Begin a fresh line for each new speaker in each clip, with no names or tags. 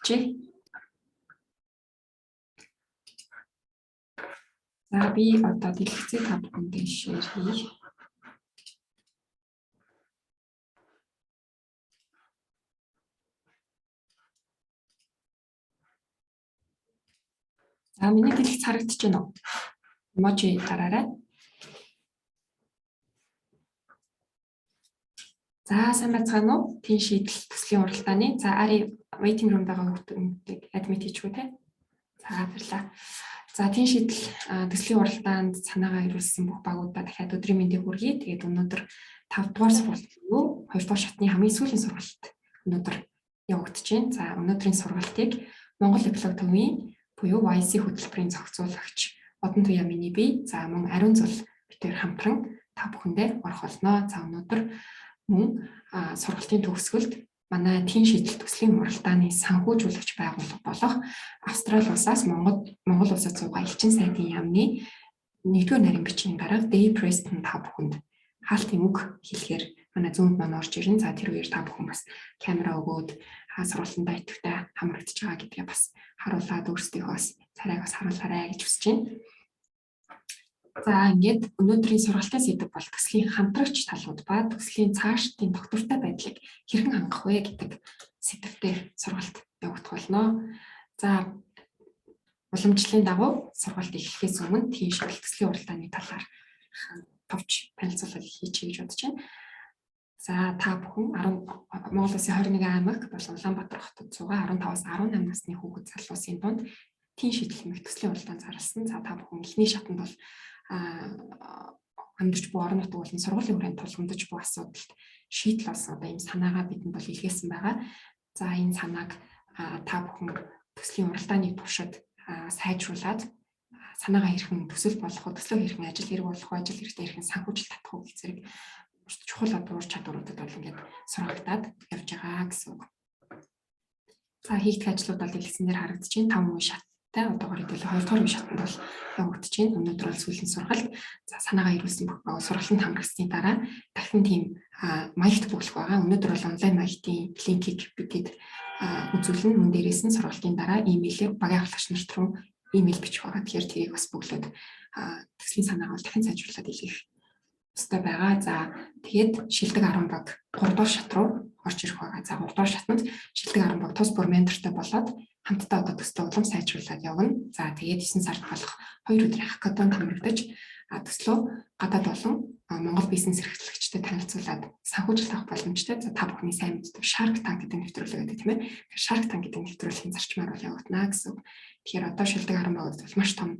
харагдчихжээ. За, би одоо дэлгэцээ та бүхэндээ share хийе. За, миний дэлгэц харагдаж байна уу? Emoji дараарай. За, сайн байцгаана уу? Тийн шийдэл төслийн уралдааны. За, Ари, waiting room байгаа хүмүүсийг admit хийчихүү те. За, баярлалаа. За, тийн шийдэл төслийн уралдаанд санаагаа ирүүлсэн бүх багуудаа дахиад өдрийн мэндийг хүргэе. Тэгээд өнөөдөр 5 дугаар сургалт буюу 2 дугаар шатны хамгийн сүүлийн сургалт өнөөдөр явагдаж байна. За, өнөөдрийн сургалтыг Монгол экологи төвийн буюу YC хөтөлбөрийн зохицуулагч Одон Туяа миний бие. За, мөн Ариун Зул битээр хамтран та бүхэндээ орох болно. За, өнөөдөр мөн сургалтын төгсгөлд манай тийн шийдэл төслийн уралдааны санхүүжүүлэгч байгууллага болох Австрали улсаас Монгол улсад суугаа элчин сайдын яамны 1-р нарийн бичгийн дарга Dave Preston та бүхэнд хаалтын үг хэлэхээр манай Zoom-д маань орж ирнэ. За, тэр үеэр та бүхэн бас камера өгөөд сургалтандаа идэвхтэй хамрагдаж байгаа гэдгээ бас харуулад, өөрсдийнхөө бас царайг бас харуулаарай гэж хүсэж байна. За, ингээд өнөөдрийн сургалтын сэдэв бол төслийн хамтрагч талууд ба төслийн цаашдын тогтвортой байдлыг хэрхэн хангах вэ гэдэг сэдэвтэй сургалт явагдах болно. За, уламжлалын дагуу сургалт эхлэхээс өмнө тийм шийдэл төслийн уралдааны талаар товч танилцуулга хийчихье гэж бодож байна. За, та бүхэн 10 Монгол Улсын 21 аймаг болон Улаанбаатар хотод суугаа 15-аас 18 насны хүүхэд залуусын дунд тийм шийдэл хэмээх төслийн уралдаан зарласан. За, та бүхэн эхний шатанд бол амьдарч буй орон нутаг болон сургуулийн хүрээнд тулгамдж буй асуудалд шийдэл олсон одоо ийм санаагаа бидэнд бол илгээсэн байгаа. За, энэ санааг та бүхэн төслийн уралдааны туршид сайжруулад санаагаа хэрхэн төсөл болох уу, төслөө хэрхэн ажил хэрэг болох уу, ажил хэрэгтэй хэрхэн санхүүжилт татах уу гэх зэрэг чухал одоо ур чадваруудад бол ингээд сургагдаад явж байгаа гэсэн үг. За, хийгдэх ажлууд бол дэлгэцэн дээр харагдаж байна. 5 үе шаттай одоогоор хэдүүлээ 2 дугаар үе шатанд бол явагдаж байна. Өнөөдөр бол сүүлийн сургалт. За, санаагаа ирүүлсэн бүх сургалтанд хамрагдсны дараа дахин тийм маягт бөглөх байгаа. Өнөөдөр бол онлайн маягтын линкийг бидэд үзүүлнэ. Мөн дээрээс нь сургалтын дараа имэйлээр багийн ахлагч нарт руу имэйл бичих байгаа. Тэгэхээр тэрийг бас бөглөөд төслийн санаагаа бол дахин сайжруулад илгээх ёстой байгаа. За, тэгээд шилдэг 10 баг 3 дугаар шат руу орж ирэх байгаа. За, 3 дугаар шатанд шилдэг 10 баг тус бүр ментортой болоод хамтдаа одоо төслөө улам сайжруулад явна. За, тэгээд 9 сард болох 2 өдрийн хакатонд хамрагдаж төслөө гадаад болон Монгол бизнес эрхлэгчдэд танилцуулаад санхүүжилт авах боломжтой. За, та бүхний сайн мэддэг Shark Tank гэдэг нэвтрүүлэг гэдэг, тийм ээ. Shark Tank гэдэг нэвтрүүлгийн зарчмаар бол явагдана гэсэн үг. Тэгэхээр одоо шилдэг 10 багууд бол маш том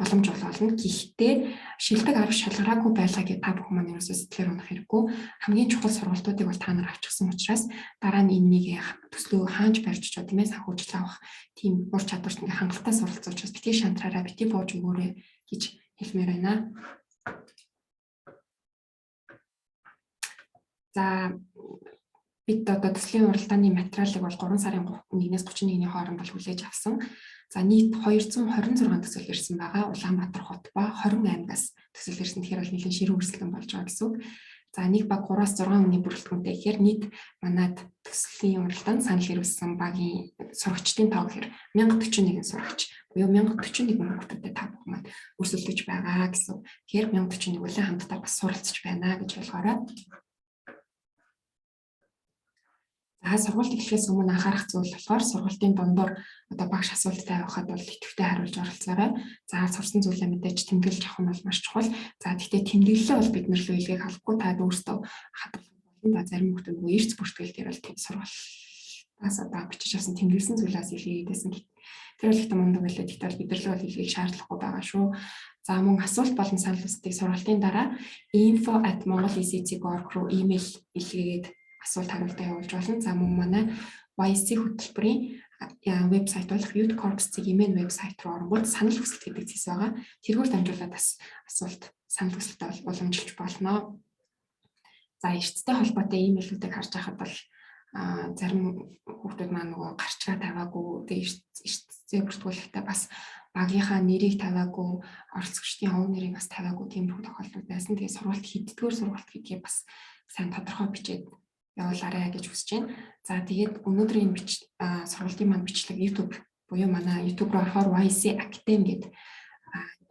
боломж олно. Гэхдээ шилдэг 10 шалгараагүй байлаа гэж та бүхэн маань ерөөсөө сэтгэлээр унах хэрэггүй. Хамгийн чухал сургалтуудыг бол та нар авчихсан учраас дараа нь энэ нэг төслөө хаанч барьж очоо, тийм ээ, санхүүжилт авах тийм ур чадварт ингээ хангалттай суралцсан учраас битгий шантраараа, битгий бууж өгөөрэй гэж хэлмээр байна. За, бид одоо төслийн уралдааны материалыг бол 3 сарын 1-ээс 31-ний хооронд бол хүлээж авсан. За, нийт 226 төсөл ирсэн байгаа. Улаанбаатар хот ба 20 аймгаас төсөл ирсэн. Тэгэхээр бол нэлээд ширүүн өрсөлдөөн болж байгаа гэсэн үг. За, нэг баг 3-аас 6 хүний бүрэлдэхүүнтэй гэхээр нийт манад төслийн уралдаанд санал ирүүлсэн багийн сурагчдын тоо гэхээр 1041 сурагч буюу 1041 хүүхдүүдэд та бүхэн маань өрсөлдөж байгаа гэсэн. Тэгэхээр 1041 үлэн хамтдаа бас суралцж байна гэж ойлгоорой. За, сургалт эхлэхээс өмнө анхаарах зүйл болохоор сургалтын дундуур одоо багш асуулт тавихад бол идэвхтэй хариулж оролцоорой. За, сурсан зүйлээ мэдээж тэмдэглэж авах нь бол маш чухал. За, гэхдээ тэмдэглэлээ бол бид нар лөө илгээх албагүй, та өөрсдөө хадгалах болно. За, зарим хүмүүс нөгөө эрц бүртгэл дээр бол тийм сургалтаас одоо бичиж авсан тэмдэглэсэн зүйлээс илгээдсэн. Тэр бол их мундаг байлаа. Гэхдээ бол бид нар л бол илгээх шаардлагагүй байгаа шүү. За, мөн асуулт болон санал хүсэлтийг сургалтын дараа info@mongolecc.org руу имэйл илгээгээд асуулт хариултаа явуулж болно. За, мөн манай YC хөтөлбөрийн вебсайт болох Youth Corps.mn вебсайт руу оронгууд санал хүсэлт гэдэг зэс байгаа. Тэргээр дамжуулаад бас асуулт, санал хүсэлтээ уламжилж болно. За, эрсдэлтэй холбоотой имэйлүүдийг харж байхад бол зарим хүүхдүүд маань нөгөө гарчгаа тавиагүй, тэгээ эрсдэлээ бүртгүүлэхдээ бас багийнхаа нэрийг тавиагүй, оролцогчдын овог нэрийг бас тавиагүй тиймэрхүү тохиолдлууд байсан. Тэгээ сургалт хэддүгээр сургалт гэдгийг бас сайн тодорхой бичээд явуулаарай гэж хүсэж байна. За, тэгээд өнөөдрийн энэ сургалтын маань бичлэг YouTube буюу манай YouTube руу орохоор YC Academy гэдэг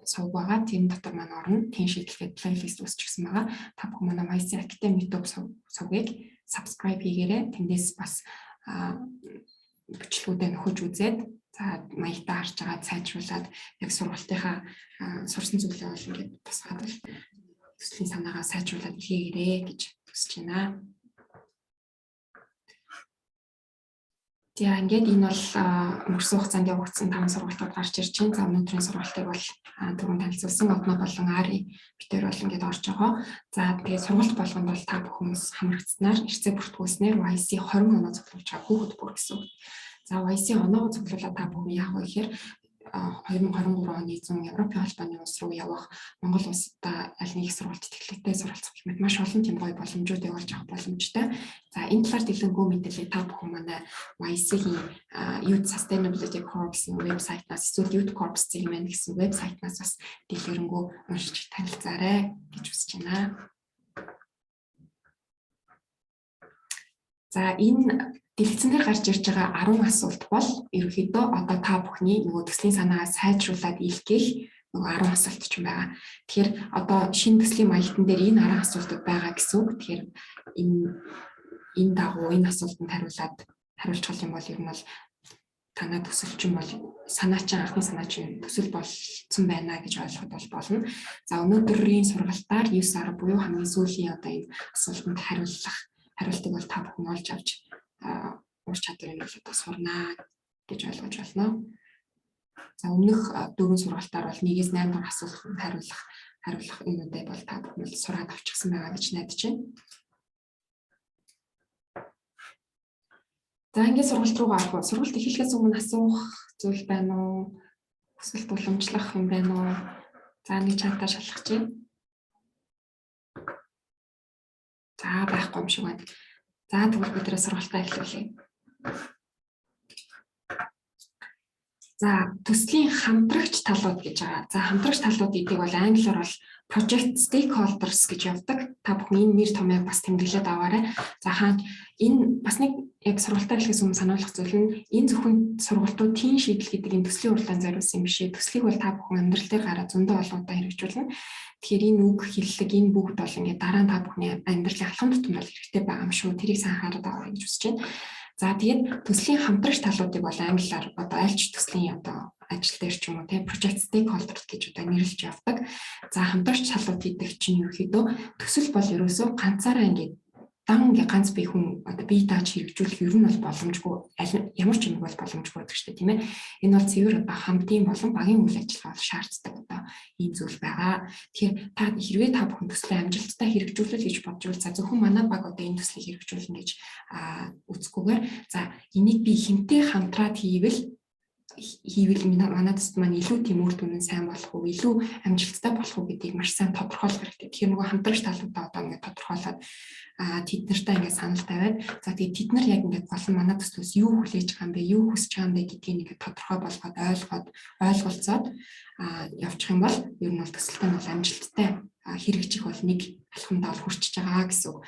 сувг байгаа. Тэр дотор маань орно. Тэн шийдэл гээд playlist үүсчихсэн байгаа. Та бүхэн манай YC Academy YouTube сувгийг subscribe хийгээрэй. Тэндээс бас бичлэгүүдээ нөхөж үзээд, за, маягтай харж байгаа, сайжруулад, яг сургалтынхаа сурсан зүйлээ бол ингээд тусгаад бол төслийн санаагаа сайжруулад илгээгээрэй гэж хүсэж байна. За, ингээд энэ бол өнгөрсөн хугацаанд явагдсан таван сургалтууд гарч ирж байна. За, өнөөдрийн сургалтыг бол түрүүн танилцуулсан Одно болон Ари битэр бол ингээд орж байгаа. За, тэгээд сургалт болгонд бол та бүхэн хамрагдсанаар, эрсээ бүртгүүлснээр YC 20 оноо цуглуулж байгаа, хүүхэд бүр гэсэн үг. За, YC оноогоо цуглуулаад та бүхэн яах вэ гэхээр 2023 оны зүүн Европын холбооны улс руу явах, Монгол улсад аль нэг сургалт тэтгэлэгтэй суралцах гэх мэт маш олон тийм гоё боломжуудыг олж авах боломжтой. За, энэ талаар дэлгэрэнгүй мэдээллийг та бүхэн манай YC-ийн Youth Sustainability Corps-ийн вебсайтнаас эсвэл Youth Corps цэг mn гэсэн вебсайтнаас бас дэлгэрэнгүй уншиж танилцаарай гэж хүсэж байна. За, энэ дэлгэцэн дээр гарч ирж байгаа 10 асуулт бол ерөнхийдөө одоо та бүхний нөгөө төслийн санаагаа сайжруулад илгээх нөгөө 10 асуулт ч юм байгаа. Тэгэхээр одоо шинэ төслийн маягтан дээр энэ 10 асуултууд байгаа гэсэн үг. Тэгэхээр энэ дагуу энэ асуултанд хариулаад хариулчих юм бол ер нь бол танаа төсөл чинь бол санаа чинь, анхны санаа чинь төсөл болцсон байна гэж ойлгоход бол болно. За, өнөөдрийн сургалтаар 9 сар буюу хамгийн сүүлийн одоо энэ асуултанд хариулах хариултыг бол та бүхэн олж авч ур чадварыг бол одоо сурнаа гэж ойлгож байна. За, өмнөх дөрвөн сургалтаар бол 1-ээс 8 дугаар асуултанд хариулах юмнуудыг бол та бүхэн бол сураад авчихсан байгаа гэж найдаж байна. За, ингээд сургалт руугаа орох уу? Сургалт эхлэхээс өмнө асуух зүйл байна уу? Хүсэлт уламжлах юм байна уу? За, нэг чатаа шалгах чинь. За, байхгүй юм шиг байна. За, тэгвэл бид нэр сургалтаа эхлүүлье. За, төслийн хамтрагч талууд гэж байгаа. За, хамтрагч талууд гэдэг бол англиар бол project stakeholders гэж явдаг. Та бүхэн энэ нэр томьёог бас тэмдэглээд аваарай. За, хаан энэ бас нэг яг сургалтаа эхлэхээс өмнө сануулах зүйл нь энэ зөвхөн сургалтууд тийм шийдэл гэдэг энэ төслийн уралдаанд зориулсан юм биш ээ. Төслийг бол та бүхэн амьдрал дээр гараа зөндөө олон удаа хэрэгжүүлнэ. Тэгэхээр энэ үг хэллэг, энэ бүгд бол ингээд дараа нь та бүхний амьдралын алхам тутамд бол хэрэгтэй байгаа юм шүү. Тэрийг сайн анхаарал аваарай гэж хүсэж байна. За, тэгээд төслийн хамтрагч талуудыг бол англиар одоо альч төслийн одоо ажил дээр ч юм уу тийм project stakeholder гэж одоо нэрлэж явдаг. За, хамтрагч талууд гэдэг чинь ерөнхийдөө төсөл бол ерөөсөө ганцаараа ингээд дан ингээ ганц бие хүн одоо бие дааж хэрэгжүүлэх ер нь бол боломжгүй, ямар ч юм бол боломжгүй гэдэг чинь, тийм ээ. Энэ бол цэвэр одоо хамтын болон багийн үйл ажиллагаа бол шаарддаг одоо ийм зүйл байгаа. Тэгэхээр та хэрвээ та бүхэн төслөө амжилттай хэрэгжүүлэл гэж бодж байвал, за, зөвхөн манай баг одоо энэ төслийг хэрэгжүүлнэ гэж үзэхгүйгээр, за, энийг би хинтээ хамтраад хийвэл манай төсөл маань илүү тийм үр дүн нь сайн болох уу, илүү амжилттай болох уу гэдгийг маш сайн тодорхойлох хэрэгтэй. Тэгэхээр нөгөө хамтрагч талуудаа одоо ингээд тодорхойлоод, тэд нартай ингээд санал тавиад, за, тэгээд тэд нар яг ингээд гол нь манай төслөөс юу хүлээж байгаа юм бэ, юу хүсэж байгаа юм бэ гэдгийг ингээд тодорхой болгоод, ойлгоод, ойлголцоод явчих юм бол ер нь бол төсөлтөө нь бол амжилттай хэрэгжих бол нэг алхамдаа бол хүрчиж байгаа гэсэн үг.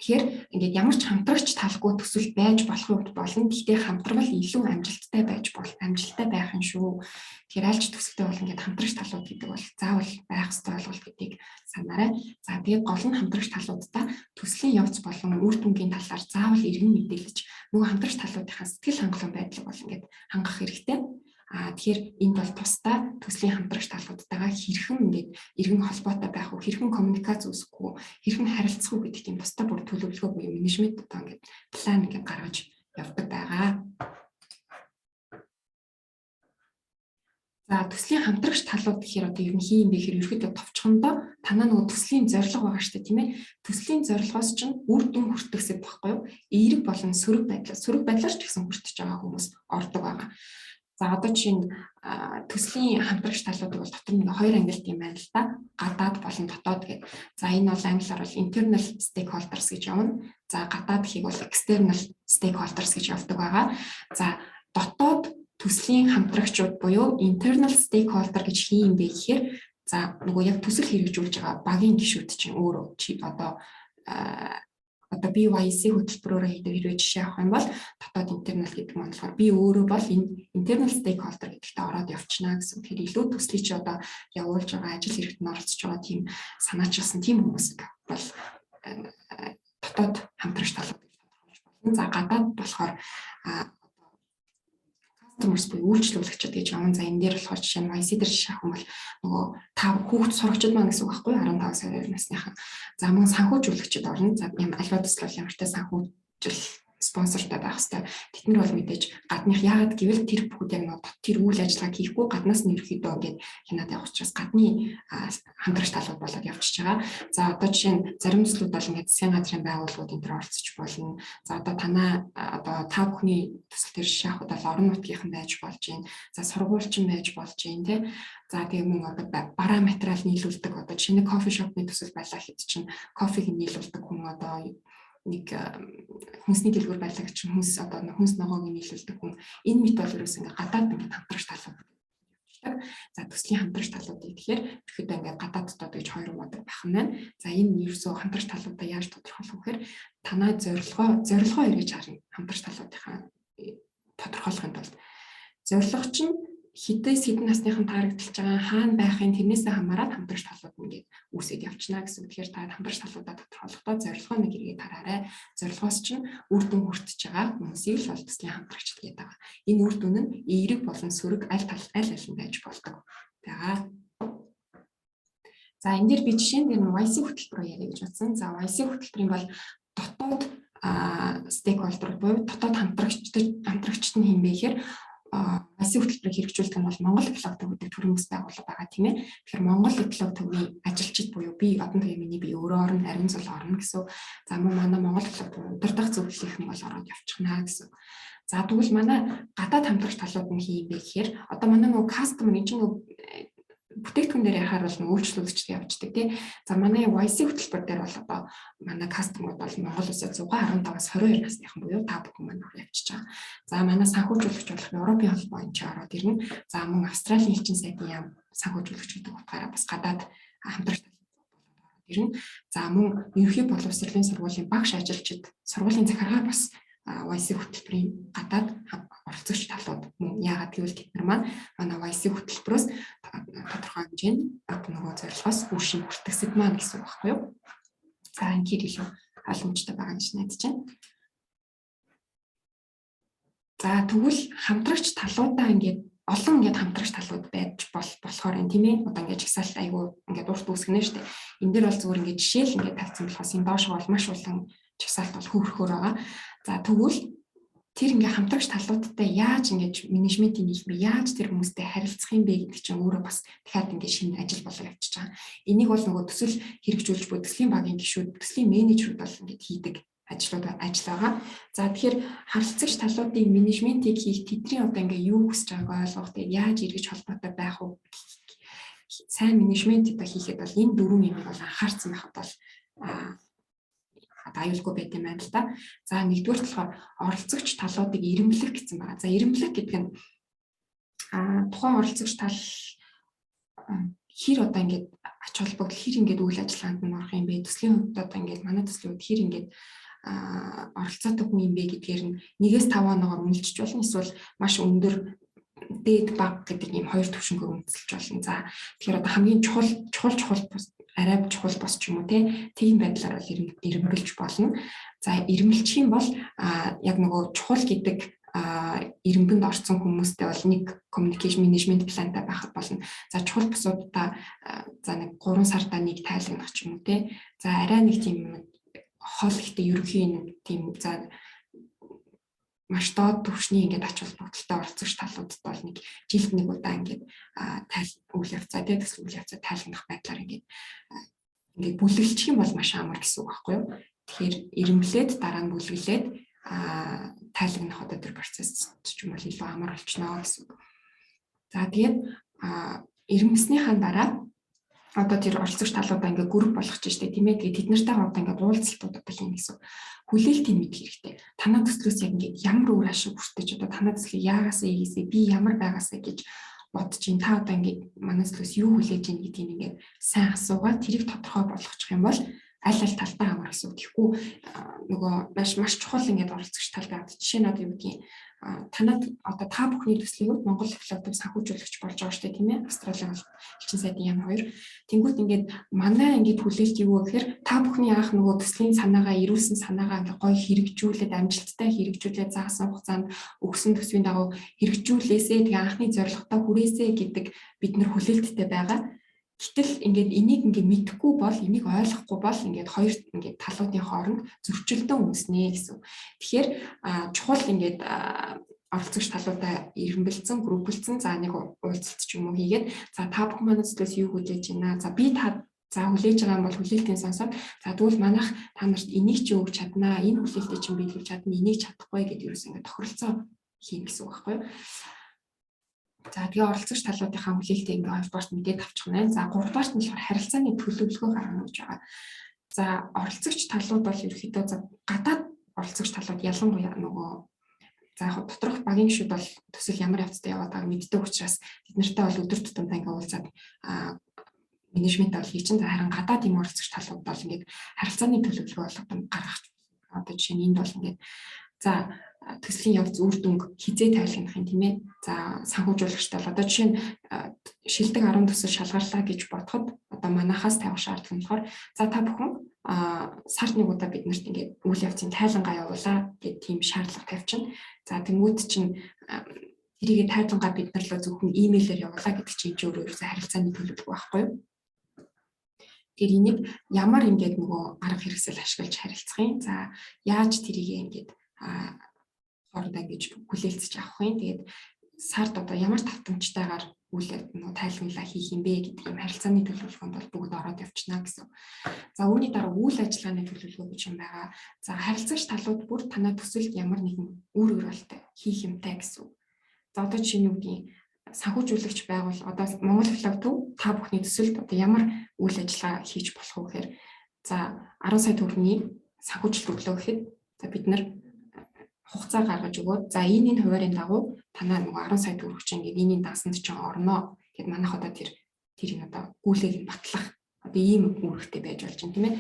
Тэгэхээр ингээд ямар ч хамтрагч талгүй төсөл байж болох үед болно. Гэхдээ хамтрал илүү амжилттай байж бол амжилттай байх юм шүү. Тэгэхээр альч төсөлтэй бол ингээд хамтрагч талууд гэдэг бол заавал байх ёстой ойлголт гэдгийг санаарай. За, тэгээд гол нь хамтрагч талуудаа төслийн явц болон үр дүнгийн талаар заавал эргэн мэдээлж, нөгөө хамтрагч талуудынхаа сэтгэл хангалуун байдлыг бол ингээд хангах хэрэгтэй. Тэгэхээр энд бол тусдаа төслийн хамтрагч талуудтайгаа хэрхэн ингээд эргэн холбоотой байх уу, хэрхэн коммуникац үүсгэх үү, хэрхэн харилцах уу гэдэг тийм тусдаа бүр төлөвлөгөө буюу менежмент одоо ингээд план ингээд гаргаж явдаг байгаа. За, төслийн хамтрагч талууд гэхээр одоо ер нь хин юм бэ гэхээр ерөөхдөө товчхондоо танаа нөгөө төслийн зорилго байгаа шүү дээ, тийм ээ. Төслийн зорилгоос чинь үр дүн хүртэхсэд баггүй юу? Эерэг болон сөрөг байдлаар, сөрөг байдлаар ч гэсэн хүртэж байгаа хүмүүс ордог байгаа. За, одоо чинь төслийн хамтрагч талуудыг бол дотор нэг хоёр ангилт юм байна л да. Гадаад болон дотоод гэдэг. За, энэ бол англиар бол internal stakeholders гэж явна. За, гадаад гэхийг бол external stakeholders гэж явдаг байгаа. За, дотоод төслийн хамтрагчуд буюу internal stakeholder гэж хин юм бэ гэхээр, за, нөгөө яг төсөл хэрэгжүүлж байгаа багийн гишүүд чинь өөрөө чи одоо Одоо би YC хөтөлбөрөөрөө хийдэг хэрвээ жишээ авах юм бол дотоод internal гэдэг нь болохоор би өөрөө бол энэ internal stakeholder гэдэгтээ ороод явчихна гэсэн. Тэгэхээр илүү төслийг чи одоо явуулж байгаа, ажил хэрэгт нь оролцож байгаа тийм санаачилсан тийм хүмүүс бол дотоод хамтрагч талууд гэж тодорхойлж болно. За, гадаад болохоор customers буюу үйлчлүүлэгчид гэж явна. За, энэ дээр болохоор жишээ нь YC дээр жишээ авах юм бол нөгөө та хүүхд сурагчид маань гэсэн үг байхгүй 15 сая насныхан. За, мөн санхүүжүүлэгчид орно. За, юм аливаа төсөл бол ямартай санхүүжил спонсортой байх хэвээр. Тэд нар бол мэдээж гадных, яагаад гэвэл тэр бүгд яг нэг тэр үйл ажиллагааг хийхгүй гаднаас нь ерөөхдөө ингээд хянаад явах учраас гадны хамтрагч талууд болоод явчихж байгаа. За, одоо жишээ нь зарим төслүүд бол ингээд засгийн газрын байгууллагууд энэ төр оролцож болно. За, одоо танаа одоо та бүхний төсөл төр жишээ авахад бол орон нутгийнхан байж болж байна. За, сургуульчин байж болж байна, тий. За, тэгээ мөн одоо бараа материал нийлүүлдэг, одоо жишээ нь coffee shop ны төсөл байлаа хэд чинь кофег нийлүүлдэг хүн, одоо нэг хүнсний дэлгүүр байлаа гэж хүнс, одоо хүнс ногоог нийлүүлдэг хүн, энэ мэт бол ерөөс ингээ гадаад ингээ хамтрагч талууд явчихдаг. За, төслийн хамтрагч талуудыг тэгэхээр ерөөхдөө ингээ гадаад дотоод гэж хоёр модыг байх юм байна. За, энэ ерөөсөө хамтрагч талуудаа яаж тодорхойлох вэ гэхээр танаа зорилгоо эргэж харна, хамтрагч талуудынхаа тодорхойлохын тулд. Зорилго чинь хэдээс хэдэн насныхан таарагдalж байгаа, хаана байхын, тэрнээсээ хамаарат хамтрагч талууд ингээд үүсээд явчихна гэсэн. Тэгэхээр та хамтрагч талуудаа тодорхойлохдоо зорилгоо нэг эргээд хараарай. Зорилгоос чинь үр дүн хүртэж байгаа хүмүүсийг л бол төслийн хамтрагчид гэдэг байгаа. Энэ үр дүн нь эерэг болон сөрөг аль тал аль аль нь байж болдог. байгаа. За, энэ дээр би жишээн дээр нь YC хөтөлбөрөөр яриа гэж бодсон. За, YC хөтөлбөрийн бол дотоод stakeholder буюу дотоод хамтрагчид нь хэн бэ гэхээр YC хөтөлбөрийг хэрэгжүүлдэг нь бол Монгол экологи төв гэдэг төрийн бас байгууллага байгаа, тийм ээ. Тэгэхээр Монгол экологи төвийн ажилчид буюу би одоо тэгээ миний би өөрөө орно, ариун зул орно гэсэн. За, мөн манай Монгол экологи төв удирдах зөвлөлийнхэн бол ороод явчихна гэсэн. За, тэгвэл манай гадаад хамтрагч талууд нь хэн бэ гэхээр одоо манай нөгөө customer энэ чинь нөгөө бүтээгдэхүүн дээр яхаар бол үйлчлүүлэгчд явждаг, тий. За, манай YC хөтөлбөр дээр бол одоо манай customer бол Монгол улсад 6 15-аас 22 насныхан буюу та бүхэн манай явчихж байгаа. За, манай санхүүжүүлэгч болох Европын холбоо энэ ч ороод ирнэ. За, мөн Австралийн элчин сайдын яам санхүүжүүлэгч гэдэг утгаараа бас гадаад хамтрагч ирнэ. За, мөн ерөнхий боловсролын сургуулийн багш ажилчид, сургуулийн захиргаа бас YC хөтөлбөрийн гадаад оролцогч талууд мөн. Яагаад гэвэл тэд нар маань манай YC хөтөлбөрөөс тодорхой хэмжээнд одоо нөгөө зорилгоос үр шим хүртэгсэд маань гэсэн үг байхгүй юу? За, ингээд илүү ойлгомжтой байгаа гэж найдаж байна. За, тэгвэл хамтрагч талуудаа ингээд олон ингээд хамтрагч талууд байж болохоор юм, тийм ээ. Одоо ингээд жагсаалт айгүй ингээд урт үүсгэнэ шүү дээ. Энэ дээр бол зүгээр ингээд жишээл ингээд тавьсан болохоос энэ доош бол маш олон жагсаалт бол хөөрхөөр байгаа. За, тэгвэл тэр ингээ хамтрагч талуудтай яаж ингэж менежментийн нийгмээ яаж тэр хүмүүстэй харилцах юм бэ гэдэг чинь өөрөө бас дахиад ингээ шинэ ажил болоо явчихж байгаа. Энийг бол нөгөө төсөл хэрэгжүүлж буй төслийн багийн гишүүд, төслийн менежерүүд бол ингээд хийдэг ажлууд ажил байгаа. За, тэгэхээр харилцагч талуудын менежментийг хийх, тэдний одоо ингээ юу хүсэж байгааг ойлгох, тэгээд яаж эргэж холбоотой байх вэ? Сайн менежмент одоо хийхэд бол энэ дөрвөн юмыг бол анхаарсан байхад бол одоо аюулгүй байт юм байна л да. За, нэгдүгээр болохоор оролцогч талуудыг эрэмблэх гэсэн байна. За, эрэмблэх гэдэг нь тухайн оролцогч тал хэр одоо ингээд ач холбогдол, хэр ингээд үйл ажиллагаанд нь орох юм бэ? Төслийн хувьд одоо ингээд манай төслийн хувьд хэр ингээд оролцоотой хүн юм бэ гэдгээр нь 1-5 оноогоор үнэлчих болно. Эсвэл маш өндөр, дээд, бага гэдэг ийм хоёр түвшингээр үнэлж болно. За, тэгэхээр одоо хамгийн чухал чухал чухал арай чухал бос ч юм уу, тийм байдлаар бол эрэмбэлж болно. За, эрэмбэлчих юм бол яг нөгөө чухал гэдэг эрэмбэнд орсон хүмүүстэй бол нэг communication management plan тай байхад болно. За, чухал бусуудаа за нэг 3 сартаа нэг тайлгнах ч юм уу, те. За, арай нэг тийм хол ихтэй ерөнхий нэг тийм, за, маш доод түвшний ингээд ач холбогдолтой оролцогч талуудад бол нэг жилд нэг удаа ингээд тайл үйл явцаа, тий, төсөл үйл явцаа тайлгнах байдлаар ингээд бүлэглчих юм бол маш амар гэсэн үг байхгүй юу? Тэгэхээр эрэмблээд, дараа нь бүлэглээд тайлгнах одоо тэр процесс ч юм бол илүү амар болчихно гэсэн үг. За, тэгээд эрэмблэснийхаа дараа одоо тэр оролцогч талуудаа ингээ групп болгож штэ, тийм ээ. Тэгээд тэд нартайгаа одоо ингээ уулзалтууд одоо хийнэ гэсэн. Хүлээлтийг мэдэх хэрэгтэй. Танаа төслөөс яг ингээд ямар үр ашиг хүртэж, одоо танаа төслийг яагаасаа ийгээсээ, би ямар байгаасаа гэж бодож чинь, та одоо ингээд манай төслөөс юу хүлээж ийн гэдгийг ингээд сайн асуугаад тэрийг тодорхой болгочих юм бол Аль аль талдаа хамаар гэсэн үг. Тэгэхгүй нөгөө маш маш чухал ингээд оролцогч тал байгаад, жишээ нь одоо юу гэдгийг, танад одоо та бүхний төслийн хувьд Монгол Флогтов санхүүжүүлэгч болж байгаа шүү дээ, тийм ээ. Австралийн элчин сайдын яам хоёр. Тэнгүүт ингээд манай ингээд хүлээлт юу вэ гэхээр та бүхний анх нөгөө төслийн санаагаа, ирүүлсэн санаагаа ингээд гоё хэрэгжүүлээд, амжилттай хэрэгжүүлээд, заасан хугацаанд өгсөн төсвийн дагуу хэрэгжүүлээсээ, тэгээ анхны зорилготой хүрээсээ гэдэг бид нар хүлээлттэй байгаа. Гэтэл ингээд энийг ингээд мэдэхгүй бол, энийг ойлгохгүй бол ингээд хоёр ингээд талуудын хооронд зөрчилдөн үүснэ гэсэн. Тэгэхээр чухал ингээд оролцогч талуудаа эрэмбэлцэн, групплцэн, за нэг уулзалт ч юм уу хийгээд, за та бүхэн манай төслөөс юу хүлээж байна? За би та за хүлээж байгаа юм бол хүлээлтийн сонсоод, за тэгвэл манайх та нарт энийг чи өгч чаднаа, энэ хүлээлтийг чинь биелүүлж чадна, энийг чадахгүй гэдээ ерөөс ингээд тохиролцоо хийнэ гэсэн үг байхгүй юу? За, тэгээ оролцогч талуудынхаа хүлээлтийг ингээ хоёрдугаарт мэдээд авчих нэ. За, гуравдугаарт нь болохоор харилцааны төлөвлөгөө гаргана гэж байгаа. За, оролцогч талууд бол ерөөхдөө, за гадаад оролцогч талууд ялангуяа нөгөө, за яг доторх багийн гишүүд бол төсөл ямар явцтай яваад байгааг мэддэг учраас тэд нартай бол өдөр тутамдаа ингээ уулзаад менежмент бол хий чинь. Харин гадаад юм оролцогч талууд бол ингээд харилцааны төлөвлөгөө болгодог гаргах. Одоо жишээ нь энд бол ингээд за төслийн явц, үр дүнг хизээ тайлгнах юм, тийм ээ. За, санхүүжүүлэгчтэй бол одоо жишээ нь шилдэг 10 төсөл шалгарлаа гэж бодоход одоо манахаас тавих шаардлага нь болохоор за та бүхэн сард нэг удаа бид нарт ингээд үйл явцын тайлангаа явуулаа гэд тийм шаардлага тавьчихна. За, тэнгуут чинь тэрийг тайлангаа бид нар л зөвхөн имэйлээр явуулаа гэдэг чинь өөрөө ерөөсөө харилцааны төлөвлөгөө байхгүй юу? Тэр энийг ямар ингээд нөгөө арга хэрэгсэл ашиглаж харилцах юм. За, яаж тэрийг ингээд хоорондоо ингэж хүлээлцэж авах юм. Тэгээд сард одоо ямар тавтамжтайгаар үйл нөгөө тайлбарлаа хийх юм бэ гэдэг юм харилцааны төлөвлөгөөнд бол бүгд ороод явчихна гэсэн. За, үүний дараа үйл ажиллагааны төлөвлөгөө гэж юм байгаа. За, харилцагч талууд бүр танай төсөлд ямар нэгэн үр өрөөлтэй хийх юмтай гэсэн. За, одоо жишээ нь юу гэдгийг, санхүүжүүлэгч байгуул одоо Монгол Флаг төв та бүхний төсөлд одоо ямар үйл ажиллагаа хийж болох вэ гэхээр за 10 сая төгрөгийн санхүүжилт өглөө гэхэд, за бид нар хугацаа гаргаж өгөөд, за энэ хуваарийн дагуу танаа нөгөө 10 сая төгрөг чинь ингээд энэ дансанд чинь орно гэд манайх одоо тэр энэ одоо гүйлээг нь батлах одоо ийм үүрэгтэй байж болж байна, тийм ээ.